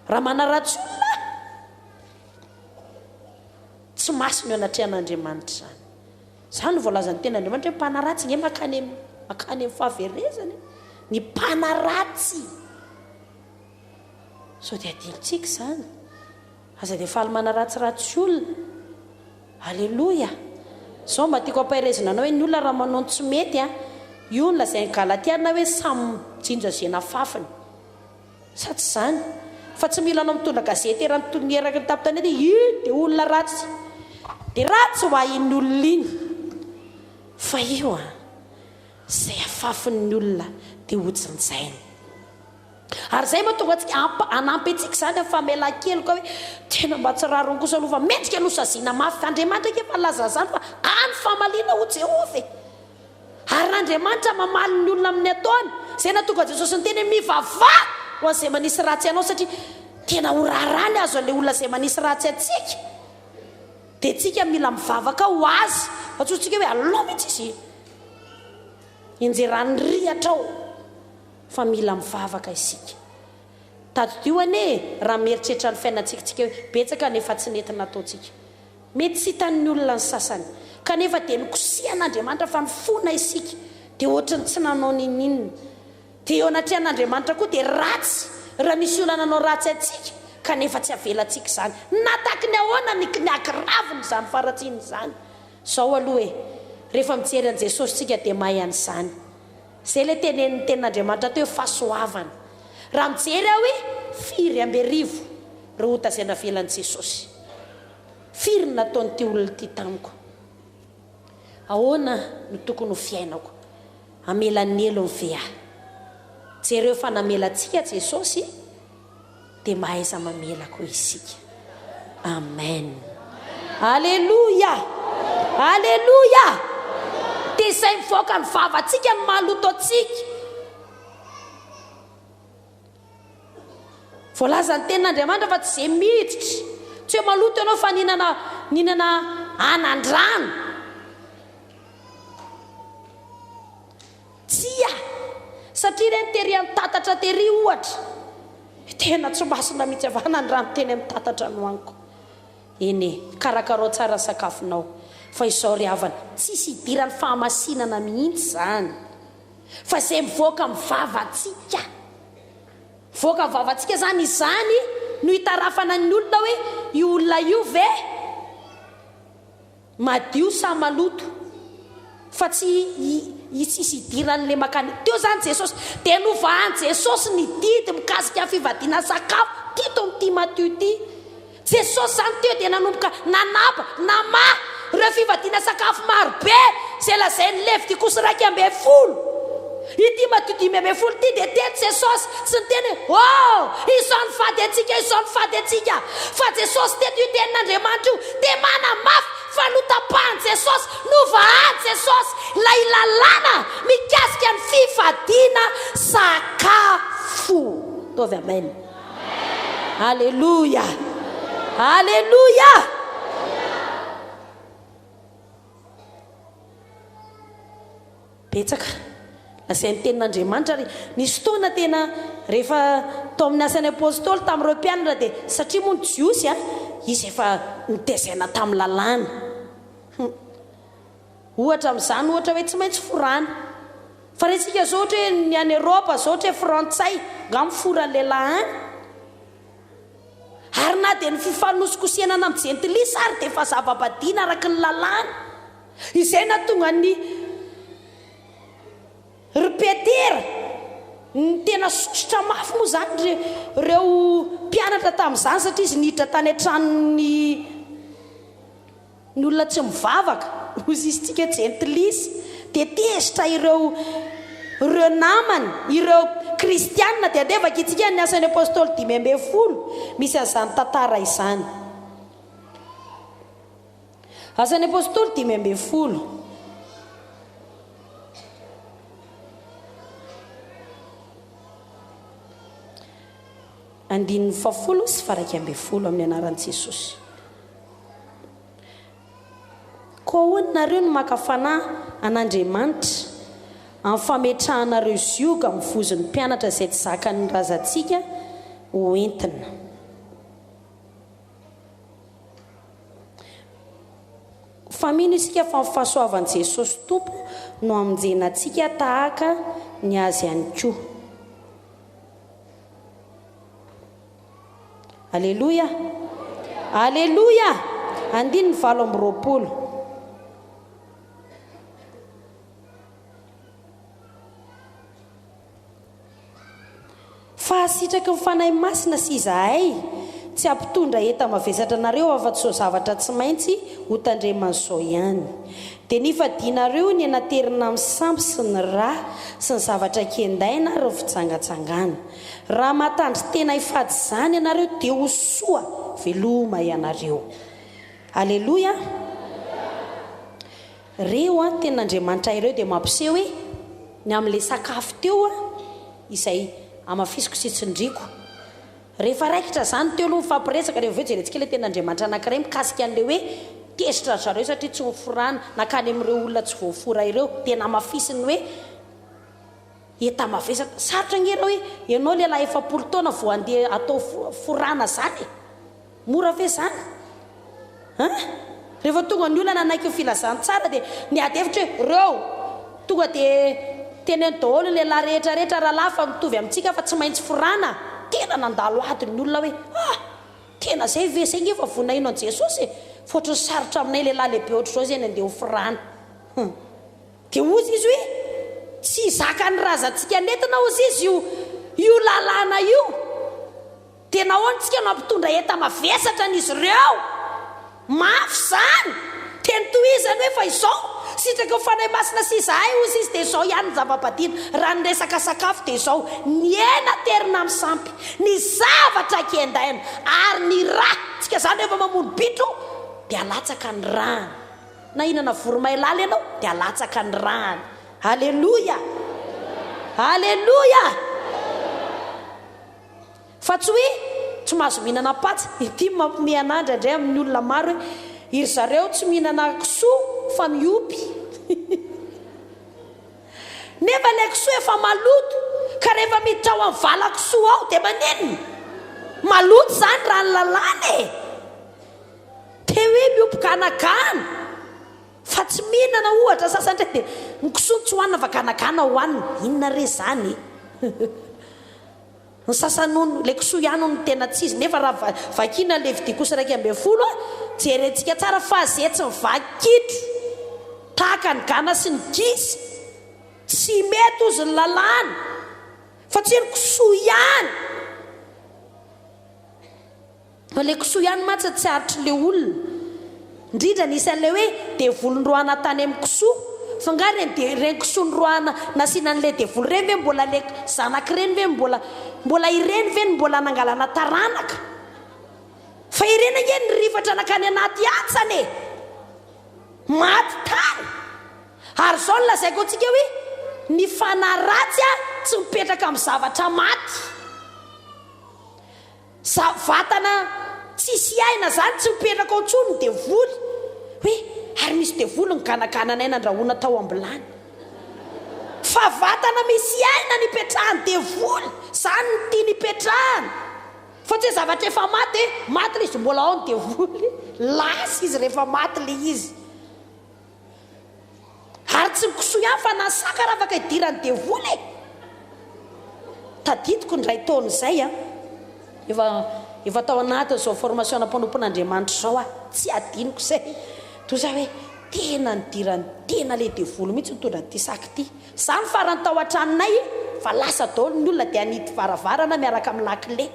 Raha manaratsy olona aho, Tsy masina eo anatrehan'Andriamanitra izany. Izany no voalazan'ny tenin'Andriamanitra hoe mpanaratsy nge makany amin'ny makany amin'ny fahaverezana e. Ny mpanaratsy. Sao dia adinontsika izany. Aza dia faly manaratsiratsy olona. Aleloia. Izao mba tiako ampaherezina anao hoe ny olona raha manao ny tsy mety an, io no lazain'ny Galatiana hoe samy mijinja izay nafafiny. Sa tsy izany? Fa tsy mila anao mitondra gazety eran'ny ny eraky ny tampon-tanety hoe iny dia olona ratsy. Dia ratsy ho ahy iny olona iny. Fa io an, izay afafin'ny olona dia hojinjainy. Ary izay mahatonga antsika hampa, hanampy antsika izany amin'ny famelan-keloka hoe tena mba tsy rariny kosa aloha fa mendrika nosaziana mafy. Andriamanitra ange efa nilaza an'izany fa any famaliana ho Jehovah e. Ary raha Andriamanitra mamaly ny olona amin'ny ataony, izay nahatonga Jesosy niteny hoe mivavaha ho an'izay manisy ratsy anao satria tena ho raharaha ny azo an'ilay olona izay manisy ratsy antsika. Dia tsika mila mivavaka ho azy fa tsy hotsika hoe alao mihitsy izy hianjeran'ny rihatra ao fa mila mivavaka isika. Tadidio anie e, raha mieritreritra ny fiainantsika tsika hoe betsaka ny efa tsy nety nataontsika. Mety tsy hitan'ny olona ny sasany, kanefa dia nokosihan'Andriamanitra fa nifona isika, dia ohatry ny tsy nanao n'inon'inona. Dia eo anatrehan'Andriamanitra koa dia ratsy raha misy olona nanao ratsy antsika, kanefa tsy avelantsika izany. Na tahaky ny ahoana ny ny hagravin'izany faharatsiana izany. Izao aloha e, rehefa mijery an'i Jesosy isika dia mahay an'izany. Izay ilay tenenin'ny tenin'Andriamanitra teo hoe fahasoavana. Raha mijery aho hoe. 1004 ireo ota izay navelan'i Jesosy? Firy ny nataon'ity olona ity tamiko? Ahoana no tokony ho fiainako? Hamela ny helony ve aho? Jereo fa namela antsika Jesosy dia mahaiza mamela koa isika. Amen. Aleloia! Aleloia! Dia izay mivoaka ny vavantsika no mahaloto antsika. Voalazan'ny tenin'Andriamanitra fa tsy izay miditra, tsy hoe maloto ianao fa nihinana nihinana anandrano. Tsia! Satria ireny tery amin'ny tatatra tery ohatra, tena tsy masina mihitsy avy anandrano teny amin'ny tatatra nohaniko. Eny e, karakarao tsara ny sakafonao. Fa izao ry havana, tsisy idiran'ny fahamasinana mihitsy izany. Fa izay mivoaka amin'ny vavantsika. Mivoaka amin'ny vavantsika izany, izany no itarafana ny olona hoe io olona io ve madio sa maloto. Fa tsy tsisy idiran'ilay mankany. Teo izany Jesosy. Dia novahan'i Jesosy ny didy mikasika ny fivadiana sakafo, Tito amin'ity Matio ity. Jesosy izany teo dia nanomboka nanapa, namaha, ireo fivadiana sakafo maro be izay lazain'ny Levitikosy 11. Ity Matio 15 ity dia teny Jesosy tsy niteny hoe, Oh, izao ny fady antsika, izao ny fady antsika. Fa Jesosy teto io tenin'Andriamanitra io dia manamafy fa notapahan'i Jesosy, novahan'i Jesosy ilay lalàna mikasika ny fifadiana sakafo. Ataovy amen. Aleloia! Aleloia! Betsaka. Lazain'ny tenin'Andriamanitra ary nisy fotoana tena rehefa tao amin'ny asan'ny apostoly tamin'ireo mpianatra dia satria moa ny Jiosy a, izy efa nitezaina tamin'ny lalàna. Hum. Ohatra amin'izany ohatra hoe tsy maintsy forana. Fa rentsika zao ohatra hoe ny any Europe zao ohatra hoe frantsay nga mifora lehilahy any. Ary na dia ny fifanosikosenana amin'ny jentilisa ary dia efa zava-badiana araka ny lalàna. Izay nahatonga an'i ry Petera, ny tena sosotra mafy moa izany ry ireo mpianatra tamin'izany satria izy niditra tany an-tranon'ny Ny olona tsy mivavaka, hoy isika jentilisa, dia tezitra ireo ireo namany, ireo kristiana, dia andeha vakintsika ny Asan'ny Apostoly 15, misy an'izany tantara izany. Asan'ny Apostoly 15. Andininy fahafolo sy faha 11 amin'ny anaran'i Jesosy. Koa ahoana nareo no maka fanahy an'Andriamanitra amin'ny fametrahanareo zioga amin'ny vozon'ny mpianatra izay tsy zakan'ny razantsika ho entina? Fa mino isika fa ny fahasoavan'i Jesosy Tompo no hamonjena antsika tahaka ny Azy ihany koa. Aleloia! Aleloia! Andininy 28. Fa sitraky ny Fanahy Masina sy izahay tsy hampitondra enta-mavesatra anareo afa-tsy izao zavatra tsy maintsy hotandremana izao ihany. Dia nifadianareo ny naterina amin'ny sampy sy ny ra sy ny zavatra kendaina ary ny fijangajangana. Raha mahatandrin-tena hifady izany ianareo dia ho soa veloma ianareo. Aleloia! Ireo an, tenin'Andriamanitra ireo dia mampiseho hoe ny amin'ilay sakafo teo an, izay hamafisiko sy tsindriako. Rehefa raikitra izany teo aloha mifampiresaka, rehefa avy eo jerentsika ilay tenin'Andriamanitra anankiray mikasika an'ilay hoe tezitra ry zareo satria tsy noforana, nankany amin'ireo olona tsy voafora ireo, dia namafisiny hoe Enta-mavesatra. Sarotra ange raha hoe ianao lehilahy 40 taona vao handeha hatao forana zany e! Mora ve zany? An? Rehefa tonga ny olona nanaiky ny filazantsara dia niady hevitra hoe reo tonga dia teneno daholo ny lehilahy rehetra rehetra rahalahy fa mitovy amintsika fa tsy maintsy forana. Tena nandalo ady ny olona hoe ah! Tena zay ve? Zay nge efa vonona hino an'i Jesosy e! Fa ohatran'ny sarotra aminay lehilahy lehibe ohatr'izao zay ny handeha ho forana. Hum. Dia hozy izy hoe, Tsy zakan'ny razantsika nentina, hozy izy, io, io lalàna io. Dia nahoana tsika no hampitondra enta-mavesatra an'izy ireo? Mafy izany! Dia notohizany hoe, Fa izao, sitraky ny Fanahy Masina sy izahay, hozy izy, dia izao ihany ny zava-badiana, raha ny resaka sakafo dia izao, ny hena aterina amin'ny sampy, ny zavatra kendaina, ary ny rà. Tsika izany rehefa mamono bitro dia alatsaka ny ràny. Na hihinana voromailala ianao dia alatsaka ny ràny. Aleloia! Aleloia! Fa tsy hoe tsy mahazo mihinana patsa. Ity no mampiomehy anah indraindray amin'ny olona maro hoe iry zareo tsy mihinana kisoa fa miopy. Nefa ilay kisoa efa maloto ka rehefa miditra ao amin'ny valan-kisoa ao dia maninona? Maloto izany raha ny lalàna e! Te hoe miopy ganagana fa tsy mihinana ohatra, sasany indray dia ny kisoa no tsy hohanina fa ganagana hohanina. Inona re izany e? Ny sasany hono, ilay kisoa ihany hono no tena tsy izy, nefa raha vakiana ny Levitikosy 11 a, jerentsika tsara fa ze tsy mivaky kitro tahaka ny gana sy ny gisa, tsy mety hozy ny lalàna, fa tsy hoe ny kisoa ihany. Fa le kisoa ihany mantsy tsy aritry le olona. Indrindra nisy an'ilay hoe devoly noroahana tany amin'ny kisoa. Fa nga ireny de ireny kisoa noroahana nasiana an'ilay devoly ireny ve mbola le zanak'ireny ve mbola mbola ireny ve no mbola nangalana taranaka? Fa ireny ange nirifatra nankany anaty hantsana e! Maty tany! Ary izao no lazaiko antsika hoe ny fanahy ratsy tsy mipetraka amin'ny zavatra maty. Za vatana tsisy aina zany tsy mipetraka ao tsony ny devoly hoe ary misy devoly niganagana anay nandrahona tao ambilany fa vatana misy aina nipetrahan'ny devoly zany no tiany hipetrahana fa tsy hoe zavatra efa maty hoe maty le izy mbola ao ny devoly lasa izy rehefa maty le izy. Ary tsy ny kisoa ihany fa na ny saka ary afaka idiran'ny devoly e! Tadidiko indray taona izay an, efa efa tao anatin'izao formation-na mpanompon'Andriamanitra izao aho, tsy adinoko izay, toy izay hoe tena nidiran'ny tena ilay devoly mihitsy nitondra an'ity saka ity. Izaho no farany tao an-tranonay fa lasa daholo ny olona dia hanidy varavarana miaraka amin'ny lakile.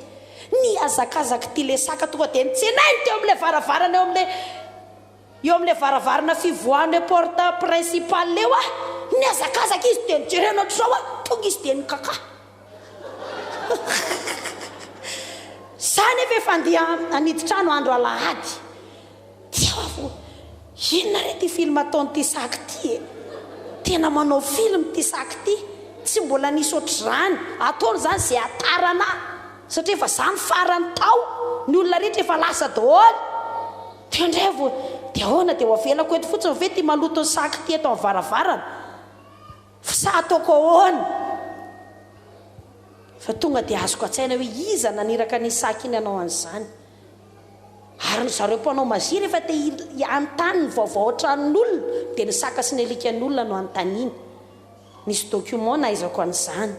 Nihazakazaka ity ilay saka tonga dia nitsenainy teo amin'ilay varavarana eo amin'ilay Eo amin'ilay varavarana fivoahana eo porte principale eo aho, nihazakazaka izy dia nijerena ohatr'izao aho, tonga izy dia nikakà. Za nefa efa andeha hanidy trano andro alahady. Dia aho vao, inona re ity film ataon'ity saky ity e? Tena manao film ity saky ity, tsy mbola nisy ohatr'izany, ataony izany izay hatarana ahy, satria efa za no farany tao, ny olona rehetra efa lasa daholo. Teo indray vao, dia ahoana, dia ho avelako eto fotsiny ve ity maloton'ny sac ity eto amin'ny varavarana? Fa sa ataoko ahoana? Fa tonga dia azoko an-tsaina hoe iza naniraka an'iny sac iny hanao an'izany. Ary ry zareo mpanao magie rehefa te hanontany ny vaovao an-tranon'olona dia ny saka sy ny alikan'olona no anontaniany. Misy document nahaizako an'izany.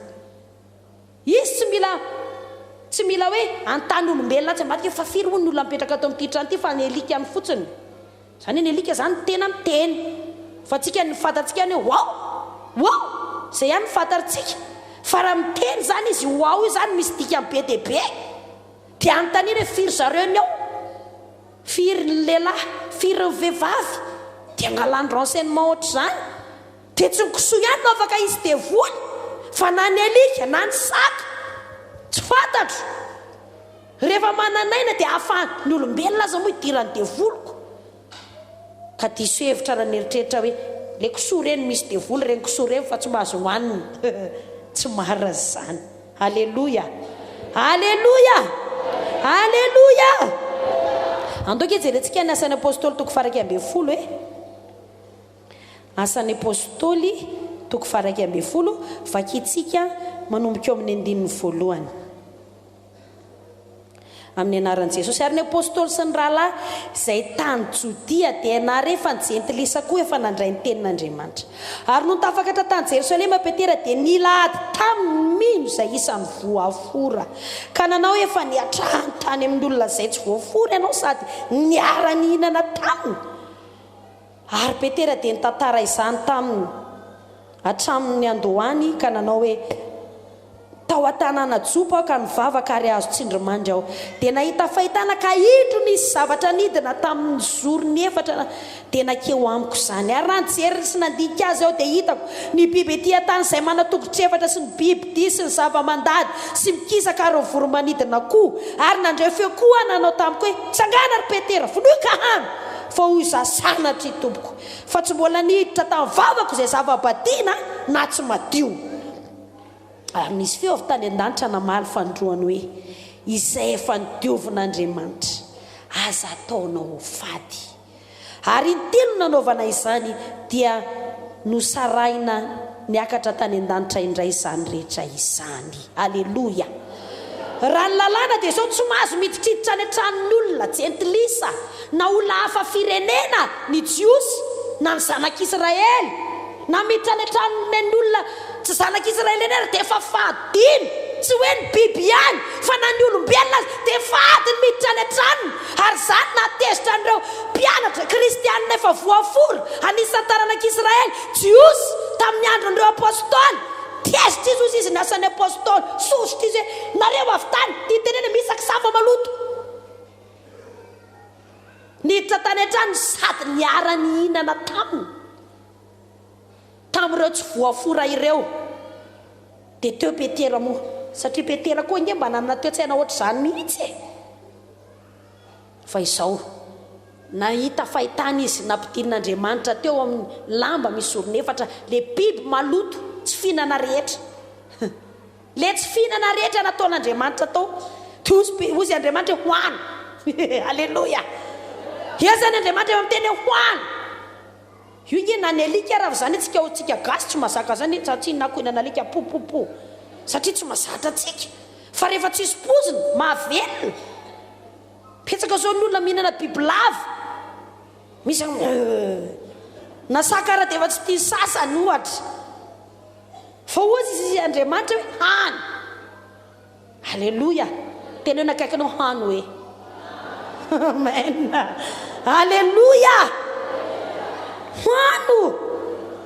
Izy tsy mila tsy mila hoe hanontany olombelona atsy ambadika hoe fa firy hono ny olona mipetraka ato amin'ity trano ity fa ny alikany fotsiny. Izany hoe ny alika izany tena miteny. Fa antsika ny fantatsika ihany hoe wao! Wao! Izay ihany no fantatrtsika. Fa raha miteny izany izy io wao io izany misy dikany be dia be. Dia anontaniana hoe firy zareo ny ao? Firy ny lehilahy? Firy ny vehivavy? Dia angalany renseignement ohatr'izany. Dia tsy ny kisoa ihany no afaka hisy devoly fa na ny alika na ny saka. Tsy fantatro. Rehefa manan'aina dia ahafahan'ny olombelona aza moa idiran'ny devoly ko. Ka diso hevitra raha nieritreritra hoe le kisoa ireny misy devoly ireny kisoa ireny fa tsy mahazo hohanina. Tsy marina izany. Aleloia! Aleloia! Aleloia! Andao ange jerentsika ny Asan'ny Apostoly toko faha 11 e. Asan'ny Apostoly, toko faha-11, vakintsika manomboka eo amin'ny andininy voalohany. Amin'ny anaran'i Jesosy. Ary ny Apostoly sy ny rahalahy izay tany Jodia dia nahare fa ny Jentilisa koa efa nandray ny tenin'Andriamanitra. Ary nony tafakatra tany Jerosalema Petera dia nila ady taminy ny mino izay isan'ny voafora, ka nanao hoe, Efa niatrahany tany amin'ny olona izay tsy voafora ianao sady niara-nihinana taminy. Ary Petera dia nitantara izany taminy hatramin' ny niandohany ka nanao hoe. Tao an-tanàna Jopa aho ka nivavaka ary azo tsindrimandry aho. Dia nahita fahitana ka indro nisy zavatra nidina tamin' ny zorony efatra dia nankeo amiko izany. Ary raha nijery sy nandinika azy aho dia hitako ny biby ety an-tany izay manan-tongotra efatra sy ny biby dia sy ny zava-mandady sy mikisaka ary ny voro-manidina koa. Ary nandre feo koa aho nanao tamiko hoe, Tsangana, ry Petera, vonoy ka hano! Fa hoy izaho, Sanatria, Tompoko, fa tsy mbola niditra tamin'ny vavako izay zava-badiana na tsy madio. Ary nisy feo avy tany an-danitra namaly fanindroany hoe, Izay efa nodiovin'Andriamanitra, aza ataonao ho fady. Ary intelo nanaovana izany, dia nosarahina niakatra tany an-danitra indray izany rehetra izany. Aleloia! Raha ny lalàna dia izao, tsy mahazo miditriditra any an-tranon'ny olona, jentilisa, na olona hafa firenena, ny Jiosy, na ny zanak'Israely. Na miditra any an-tranon'ny olona tsy zanak'Israely eny ary dia efa fadiny, tsy hoe ny biby ihany fa na ny olombelona aza dia fady ny miditra any an-tranony, ary izany nahatezitra an'ireo mpianatra kristianina efa voafora, anisan'ny taranak'Israely, Jiosy, tamin'ny andron'ireo apostoly. Tezitra izy hozy izy ny asan'ny apostoly, sosotra izy hoe nareo avy tany, tia tenena misaky zava-maloto. Niditra tany an-tranony sady niara-nihinana taminy. Tamin'ireo tsy voafora ireo, dia teo Petera moa, satria Petera koa ange mba nanana toe-tsaina hoatr'izany mihitsy e! Fa izao, nahita fahitana izy, nampidirin'Andriamanitra teo amin'ny lamba misy zorony efatra ilay biby maloto tsy fihinana rehetra. Ilay tsy fihinana rehetra nataon'Andriamanitra tao, dia hozy, hozy Andriamanitra hoe, Hohano! Aleloia! Eo izany Andriamanitra efa miteny hoe, Hohano! Io nge na ny alika ara zany tsika tsika gasy tsy mazaka zany za tsy hinako hinana alika po po po satria tsy mazatra atsika fa rehefa tsisy pozina mahavelona betsaka zao ny olona mihinana bibilava misy na saka ara dia efa tsy tia sasany ohatra fa hozy izy Andriamanitra hoe hany Aleloia! Teneno akaikinao hano e. Amen! Aleloia! Hano!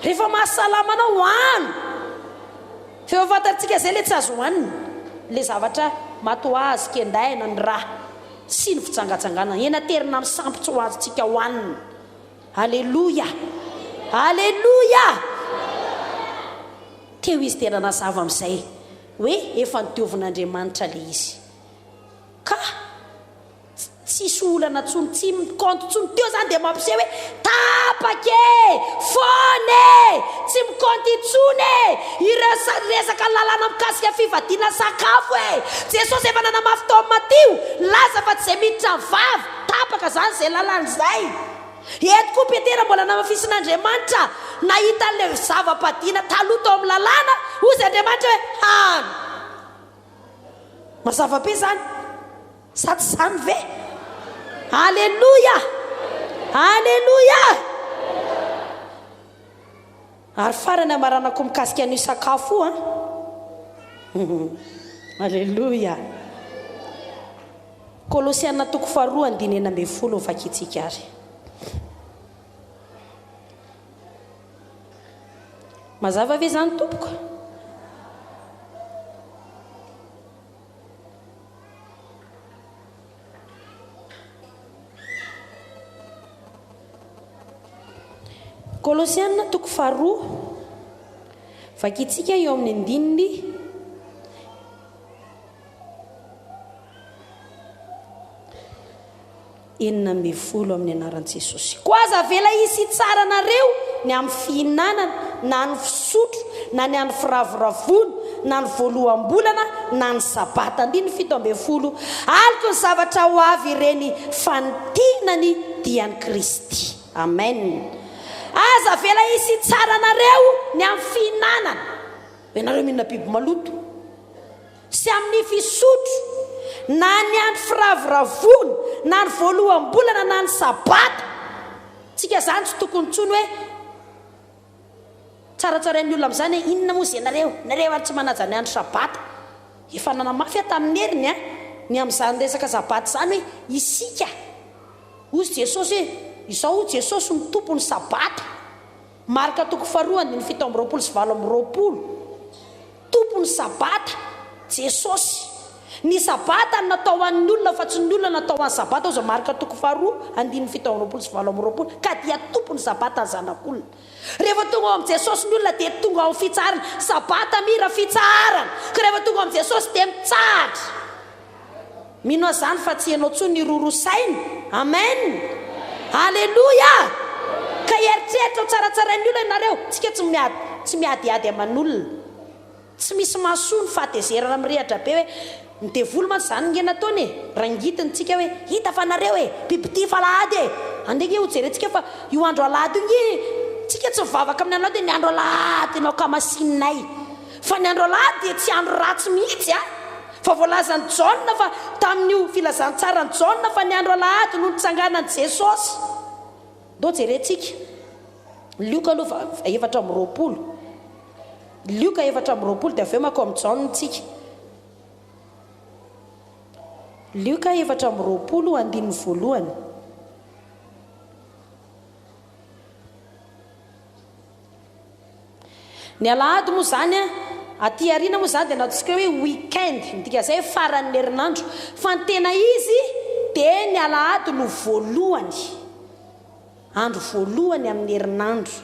Rehefa mahasalama anao, hano! Fa efa fantatsika izay ilay tsy azo hohanina, ilay zavatra maty ho azy, kendaina, ny ra, sy ny fijangajangana. Hena terina amin'ny sampy tsy ho azontsika hohanina. Aleloia! Aleloia! Teo izy dia nanazava amin'izay hoe efa nodiovin'Andriamanitra ilay izy. Ka tsisy olana intsony, tsy mi-compte intsony. Teo izany dia mampiseho hoe tapaka e! Foana e! Tsy mi-compte intsony e! Ireo resaka lalàna mikasika fivadiana sakafo e! Jesosy efa nanamafy tao amin'ny Matio, nilaza fa tsy izay miditra ny vava, tapaka izany izay lalàna izay. Eto koa Petera mbola namafisin'Andriamanitra nahita an'ilay zava-padiana taloha tao amin'ny lalàna, hozy Andriamanitra hoe, Hano. Mazava be izany, sa tsy izany ve? Aleloia! Aleloia! Ary farany hamaranako mikasika an'io sakafo io an. Aleloia! Kolosiana toko faharoa andininy 16 no vakintsika ary. Mazava ve izany tompoko? Kolosiana toko faharoa, vakintsika eo amin'ny andininy 16 amin'ny anaran'i Jesosy. Koa aza avela hisy hitsara anareo ny amin'ny fihinanana, na ny fisotro, na ny andro firavoravoana, na ny voaloham-bolana, na ny Sabata. Andininy 17, Aloky ny zavatra ho avy ireny, fa ny tenany dia an'i Kristy. Amen. Aza avela hisy hitsara anareo ny amin'ny fihinanana. Ianareo mihinana biby maloto. Sy amin'ny fisotro, na ny andro firavoravoana, na ny voaloham-bolana, na ny Sabata. Tsika izany tsy tokony intsony hoe tsaratsarain'ny olona amin'izany hoe inona moa izay nareo, nareo ary tsy manaja ny andro Sabata. Efa nanamafy aho tamin'ny heriny an, ny amin'izany resaka Sabata izany hoe isika, hozy Jesosy hoe izao hoy Jesosy no tompon'ny Sabata. Marka toko faharoa andininy 27 sy 28. Tompon'ny Sabata. Jesosy. Ny Sabata no natao ho an'ny olona fa tsy ny olona natao ho an'ny Sabata, hoy izao Marka toko faharoa andininy 27, ka dia tompon'ny Sabata ny Zanak'olona. Rehefa tonga ao amin'i Jesosy ny olona dia tonga ao amin'ny fitsaharana. Sabata mira fitsaharana. Ka rehefa tonga ao amin'i Jesosy dia mitsahatra. Mino aho izany fa tsy ianao intsony hiroro saina. Amen! Aleloia! Ka hieritreritra ho tsaratsarain'ny olona ianareo. Tsika tsy miady, tsy miadiady aman'olona. Tsy misy mahasoa ny fahatezerana mirehatra be hoe ny devoly mantsy izany nge nataony e! Rangitiny tsika hoe hita fa nareo e! Mpipitia fa alahady e! Andeha nge ho jerentsika fa io andro alahady io nge tsika tsy mivavaka amin'ny alahady hoe ny andro alahady no ankamasinay fa ny andro alahady dia tsy andro ratsy mihitsy a! Fa voalazan'i Jaona fa tamin'io filazantsaran'i Jaona fa ny andro alahady no nitsanganan'i Jesosy. Ndao jerentsika. Lioka aloha 24. Lioka 24 dia avy eo mankao amin'i Jaona isika. Lioka 24 andininy voalohany. Ny alahady moa izany an, aty aoriana moa izany dia nataontsika hoe week-end, midika izay hoe faran'ny herinandro. Fa ny tena izy dia ny alahady no voalohany, andro voalohany amin'ny herinandro.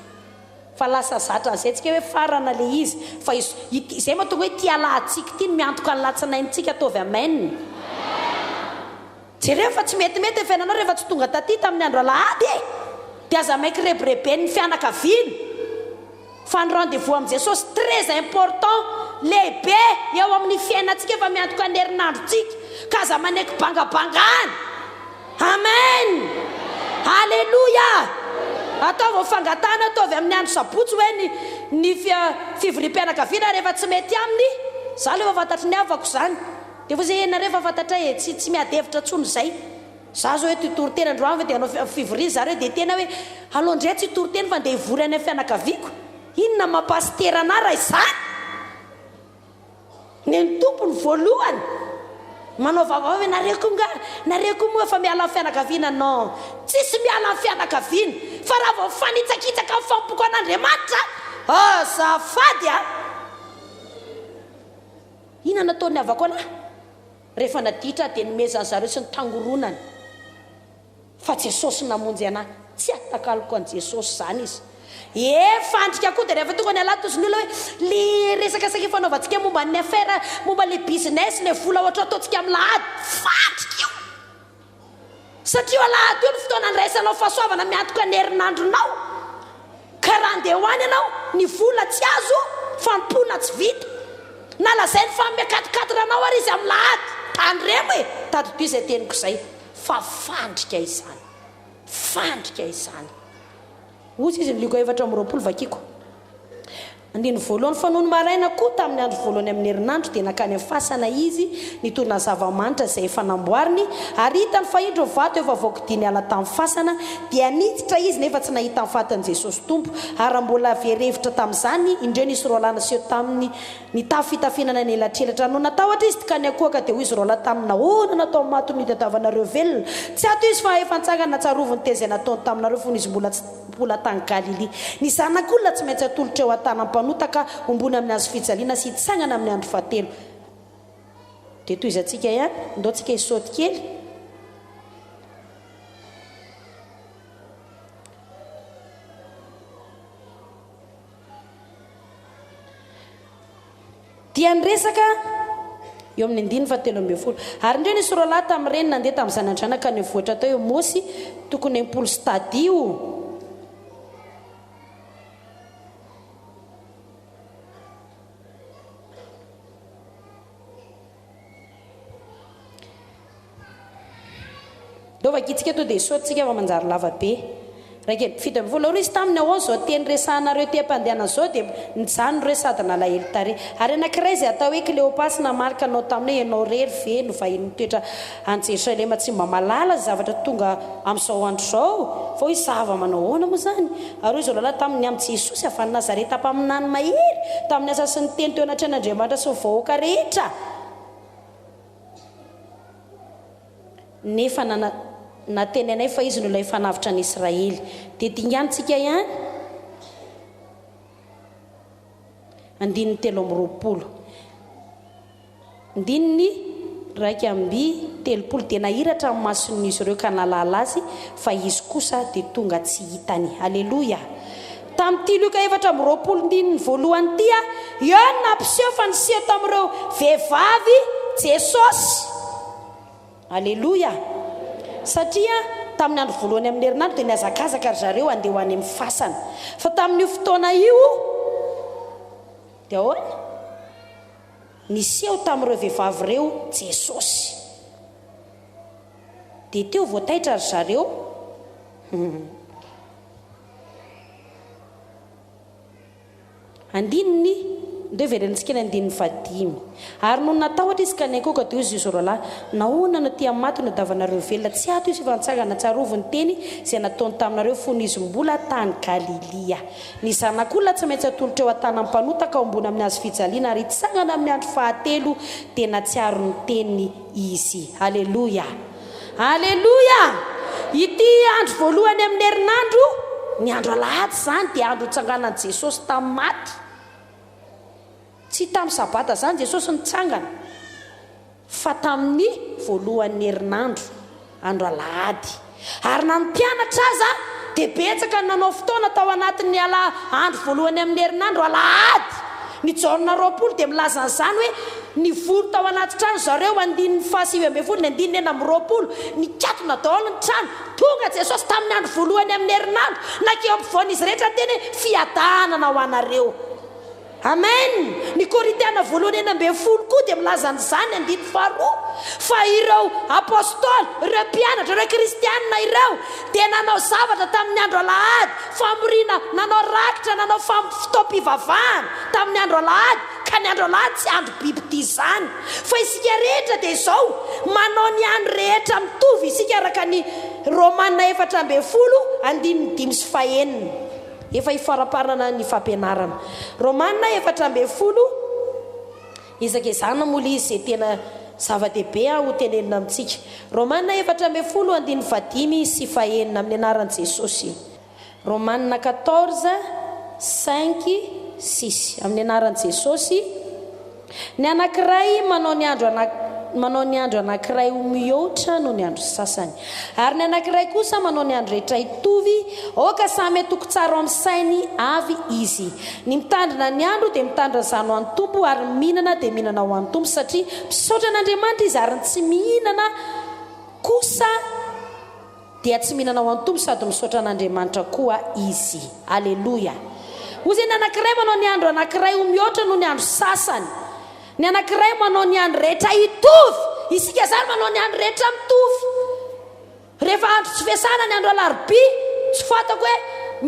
Fa lasa zatra an'izay tsika hoe farana ilay izy. Fa ity, izay mahatonga hoe ity alahadintsika ity no miantoka ny latsinainitsika, ataovy amen. Jereo fa tsy metimety ny fiainanao rehefa tsy tonga taty tamin'ny andro alahady e! Dia aza maiky rebireben'ny fianakaviana fa ny rendez-vous amin'i Jesosy très important, lehibe eo amin'ny fiainantsika fa miantoka ny herinandrontsika ka aza manaiky bangabangana! Amen! Aleloia! Ataovy ny fangatahana ataovy amin'ny andro sabotsy hoe ny ny fivoriam-pianakaviana rehefa tsy mety aminy, za aloha efa fantatry ny havako izany. Dia efa zay nareo efa fantatray e, tsy tsy miady hevitra tsony zay. Za zao eto hitory teny androany ve dia hanao fivoriana zareo dia tena hoe aleo ndray tsy hitory teny fa ndeha hivory any amin'ny fianakaviako. Inona maha pasitera anah raha izany? Ny ny Tompo no voalohany. Manao vava hoe nareo koa nga, nareo koa moa efa miala amin'ny fianakaviana, non. Tsisy miala amin'ny fianakaviana. Fa raha vao mifanitsakitsaka amin'ny fanompoako an'Andriamanitra, azafady a! Inona no nataon'ny havako anah? Rehefa naditra aho dia nomezan'ny zareo sy ny tangoronany. Fa Jesosy namonjy anah. Tsy atakaloko an'i Jesosy izany izy. Ee, fandrika koa dia rehefa tonga ny alahady tozy ny olona hoe le resaka saika ifanaovantsika momba ny affaire, momba le business, le vola ohatra ataontsika amin'ny lahady. Fandrika io! Satria io alahady io no fotoana andraisanao fahasoavana miantoka ny herinandronao. Ka raha handeha ho any ianao, ny vola tsy azo, fanompoana tsy vita. Na lazainy fa hanome quatre quatre anao ary izy amin'ny lahady. Tandremo e! Tadidio izay teniko izay fa fandrika izany. Fandrika izany. Hozy izy ny Lioka 24 vakiko. Andininy voalohany, Fa nony maraina koa, tamin'ny andro voalohany amin'ny herinandro, dia nankany amin'ny fasana izy, nitondra ny zava-manitra izay efa namboariny, ary hitany fa indro ny vato efa voakodia niala tamin'ny fasana, dia niditra izy nefa tsy nahita ny fatin'i Jesosy Tompo. Ary raha mbola very hevitra tamin'izany, indreo nisy roalahy naseho taminy nitafy fitafiana nanelatrelatra. Nony natahotra izy, ka niankohoka, dia hoy izy roalahy taminy, Nahoana no atao maty no itadiavanareo velona? Tsy ato izy, fa efa nitsangana, tsarovy ny teny izay nataony taminareo fony izy mbola tsy. Mbola tany Galilia. Ny Zanak'olona tsy maintsy atolotra eo an-tanan'ny mpanota ka hombony amin'ny hazo fijaliana sy hitsangana amin'ny andro fahatelo. Dia tohizantsika ihany. Ndao tsika hisaoty kely. Dia niresaka eo amin'ny andininy fahatelo ambin'ny folo. Ary indreo nisy roalahy tamin'ireny nandeha tamin'ny zana-dranaka any vohitra atao hoe Môsy, tokony 60 stadio. Ndao vakintsika tonga dia hisaotra tsika fa manjary lava be. 17. Hoy izy taminy, Ahoana izao teny resahanareo ety am-pandehanana izao? Dia nijanona ireo sady nalahelo tarehy. Ary anankiray izay atao hoe Kleopasy namaly ka nanao taminy hoe, Ianao irery ve no vahiny mitoetra any Jerosalema tsy mba mahalala izay zavatra tonga amin'izao andro izao? Fa hoy izy, Zava-manao ahoana moa izany? Ary hoy izy roalahy taminy, Ny amin'i Jesosy avy any Nazareta mpaminany mahery, tamin'ny asa sy ny teny teo anatrehan'Andriamanitra sy ny vahoaka rehetra. Nefa nana nateny anay fa izy no ilay fanavotra ny Israely. Dia dinganintsika ihany. Andininy 23. Andininy 31, Dia nahiratra ny mason'izy ireo ka nahalala Azy, fa Izy kosa dia tonga tsy hitany. Aleloia! Tamin'ity Lioka 24 andininy voalohany ity, eo no nampiseho fa niseho tamin'ireo vehivavy Jesosy. Aleloia! Satria tamin'ny andro voalohany amin'ny herinandro dia nihazakazaka ry zareo handeha ho any amin'ny fasana. Fa tamin'io fotoana io dia ahoana? Niseho tamin'ireo vehivavy ireo Jesosy. Dia teo vao taitra ry zareo. Hum. Andininy, Ndao hiverenantsika ny andininy fahadimy. Ary nony natahotra izy ka niankohoka, dia hoy izy roalahy, Nahoana no aty amin'ny maty no davanareo velona? Tsy ato izy fa nitsangana. Tsarovy ny teny izay nataony taminareo fony izy mbola tany Galilia. Ny Zanak'olona tsy maintsy atolotra eo an-tanan'ny mpanota ka hombona amin'ny hazo fijaliana ary hitsangana amin'ny andro fahatelo. Dia nahatsiaro ny teniny izy. Aleloia! Aleloia! Ity andro voalohany amin'ny herinandro, ny andro alahady izany, dia andro nitsanganan'i Jesosy tamin'ny maty. Tsy tamin'ny sabata izany Jesosy nitsangana, fa tamin'ny voalohan'ny herinandro, andro alahady. Ary na ny mpianatra aza dia betsaka ny nanao fotoana tao anatin'ny ala andro voalohany amin'ny herinandro, alahady. Ny Jaona 20 dia milaza an'izany hoe nivory tao anaty trano zareo, andininy faha-19, ny andininy 26, nikatona daholo ny trano, tonga Jesosy tamin'ny andro voalohany amin'ny herinandro, nankeo ampovoan'izy rehetra niteny hoe fiadanana ho anareo. Amen! Ny Korintiana voalohany 16 koa dia milaza an'izany, andininy faharoa, fa ireo Apostoly, ireo mpianatra, ireo Kristianina ireo dia nanao zavatra tamin'ny andro alahady, famoriana, nanao rakitra, nanao fotoam-pivavahana tamin'ny andro alahady, ka ny andro alahady tsy andro bibidia izany. Fa isika rehetra dia izao, manao ny andro rehetra mitovy isika araka ny Romana 14, andininy dimy sy fahenina. Efa hifaramparana ny fampianarana. Romana 14, Ezaka ezahana moa ilay izy izay tena zava-dehibe ho tenenina amintsika. Romana 14 andininy fahadimy sy fahenina, amin'ny anaran'i Jesosy. Romana quatorze, cinq, six, amin'ny anaran'i Jesosy. Ny anankiray manao ny andro manao ny andro anankiray ho mihoatra noho ny andro sasany, ary ny anankiray kosa manao ny andro rehetra hitovy, aoka samy hatoky tsara ao amin'ny sainy avy izy. Ny mitandrina ny andro dia mitandrina izany ho an'ny Tompo, ary ny mihinana dia mihinana ho an'ny Tompo, satria misaotra an'Andriamanitra izy, ary ny tsy mihinana kosa Dia tsy mihinana ho an'ny Tompo sady misaotra an'Andriamanitra koa izy. Aleloia! Hoy izay ny anankiray manao ny andro anankiray ho mihoatra noho ny andro sasany. Ny anankiray manao ny andro rehetra hitovy. Isika izany manao ny andro rehetra mitovy. Rehefa andro tsy fiasana ny andro alarobia, tsy fantako hoe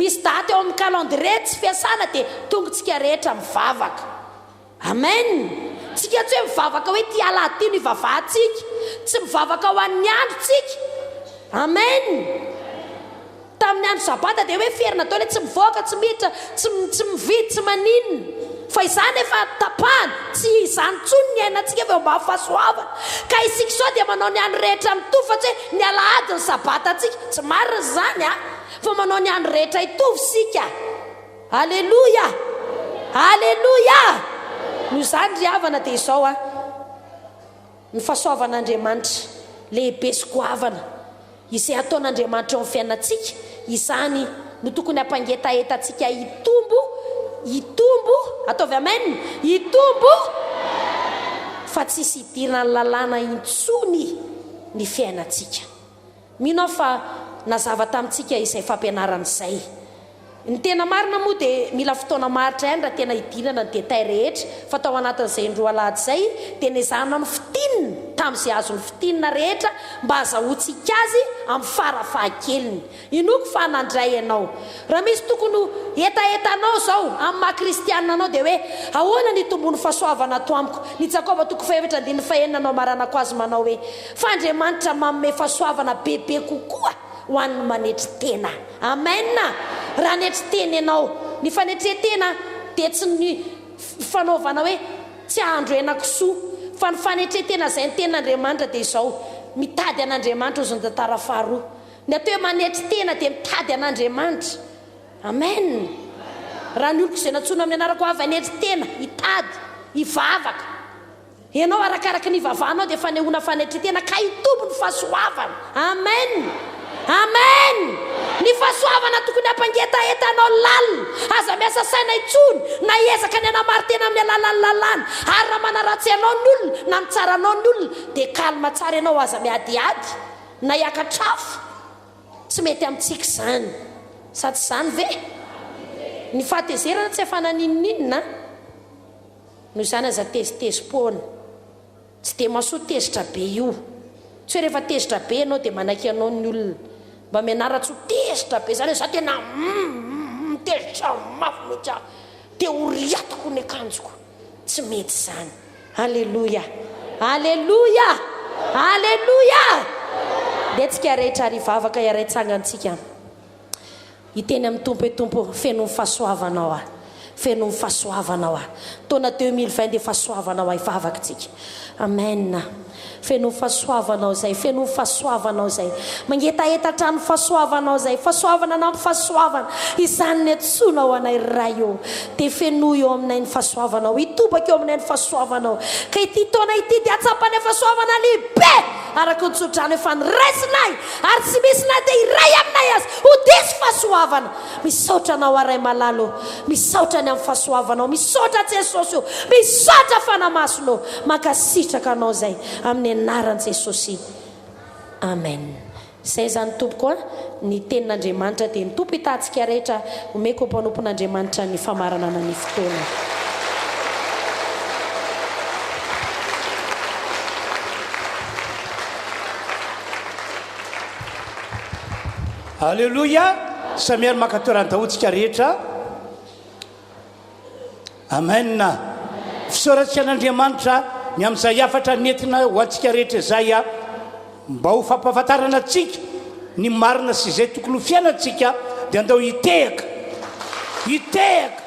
misy daty ao amin'ny calendrier tsy fiasana dia tongotsika rehetra mivavaka. Amen! Tsika tsy hoe mivavaka hoe ty alahady ty no ivavahantsika. Tsy mivavaka ho an'ny andro tsika. Amen! Tamin'ny andro sabata dia hoe ferina daholo hoe tsy mivoaka, tsy miditra, tsy tsy mividy, tsy maninona. Fa izany efa tapahana, tsy izany intsony ny iainantsika fa eo ambany fahasoavana. Ka isika izao dia manao ny andro rehetra mitovy fa tsy hoe ny alahady ny sabatantsika. Tsy marina izany an! Fa manao ny andro rehetra hitovy isika. Aleloia! Aleloia! Noho izany ry havana dia izao an, ny fahasoavan'Andriamanitra lehibe sy goavana izay ataon'Andriamanitra eo amin'ny fiainantsika, izany no tokony hampangetaheta antsika hitombo, hitombo, ataovy amen, hitombo fa tsisy hidiran'ny lalàna intsony ny fiainantsika. Mino aho fa nazava tamintsika izay fampianarana izay. Ny tena marina moa dia mila fotoana maharitra ihany raha tena hidirana ny détails rehetra fa tao anatin'izay indroa alahady izay dia nezahana nofintinina tamin'izay azo nofintinina rehetra mba hazahoantsika azy amin'ny fara fahakeliny. Inoako fa nandray ianao. Raha misy tokony ho hetahetanao izao amin'ny maha kristianina anao dia hoe ahoana ny hitomboan'ny fahasoavana ato amiko? Ny Jakoba toko fahefatra andininy fahenina no amaranako azy manao hoe Fa Andriamanitra manome fahasoavana bebe kokoa ho an'ny manetry tena. Amen! Raha hanetry tena ianao, ny fanetren-tena dia tsy ny fanaovana hoe tsy hahandro henakisoa, fa ny fanetren-tena izay ny tenin'Andriamanitra dia izao, mitady an'Andriamanitra hozy ny tantara faharoa. Ny atao hoe manetry tena dia mitady an'Andriamanitra. Amen! Raha ny oloko izay nantsoina amin'ny anarako avy hanetry tena, hitady, hivavaka. Ianao arakaraka ny ivavahanao dia fanehoana fanetren-tena ka hitombo ny fahasoavana. Amen! Amen! Ny fahasoavana tokony hampangetaheta anao lalina. Aza miasa saina intsony na hiezaka ny hanamarin-tena amin'ny alalan'ny lalàna. Ary raha manaratsy anao ny olona na mitsara anao ny olona dia calme tsara ianao aza miadiady na hiakatr'afo. Tsy mety amintsika izany. Sa tsy izany ve? Ny fahatezerana tsy afana n'inon'inona. Noho izany aza tezitezi-poana. Tsy dia mahasoa tezitra be io. Tsy hoe rehefa tezitra be ianao dia manaiky anao ny olona. Mba mianara tsy ho tezitra be izany hoe za tena humm tezitra mafy mihitsy aho. Dia ho riatiko ny akanjoko. Tsy mety izany. Aleloia! Aleloia! Aleloia! Ndeha tsika rehetra ary hivavaka hiaray tsangantsika. Hiteny amin'ny Tompo hoe, Tompo ô, feno ny fahasoavanao aho. Feno ny fahasoavanao aho. Taona 2020 dia fahasoavanao aho. Hivavaka tsika. Amen. Feno ny fahasoavanao izay. Feno ny fahasoavanao izay. Mangetaheta hatrany ny fahasoavanao izay. Fahasoavana anampy fahasoavana. Izany ny antsoinao anay Ray ô. Dia fenoy eo aminay ny fahasoavanao. Hitobaka eo aminay ny fahasoavanao. Ka ity taona ity dia hatsapanay fahasoavana lehibe araka ny tsodrano efa noraisinay. Ary tsy misy na dia iray aminay aza ho diso fahasoavana. Misaotra Anao aho Ray malala ô. Misaotra ny amin'ny fahasoavanao. Misaotra Jesosy ô. Misaotra Fanahy Masina ô. Mankasitraka Anao izay amin'ny anaran'i Jesosy. Amen. Izay izany tompoko a. Ny tenin'Andriamanitra dia ny Tompo hitahantsika rehetra. Omeko mpanompon'Andriamanitra ny famaranana ny fotoana. Aleloia! Samia ary maka toerana daholo tsika rehetra. Amen. Fisaorantsika an'Andriamanitra ny amin'izay hafatra nentina ho antsika rehetra izay mba ho fampahafantarana antsika ny marina sy izay tokony ho fiainantsika dia andao hitehaka. Hitehaka.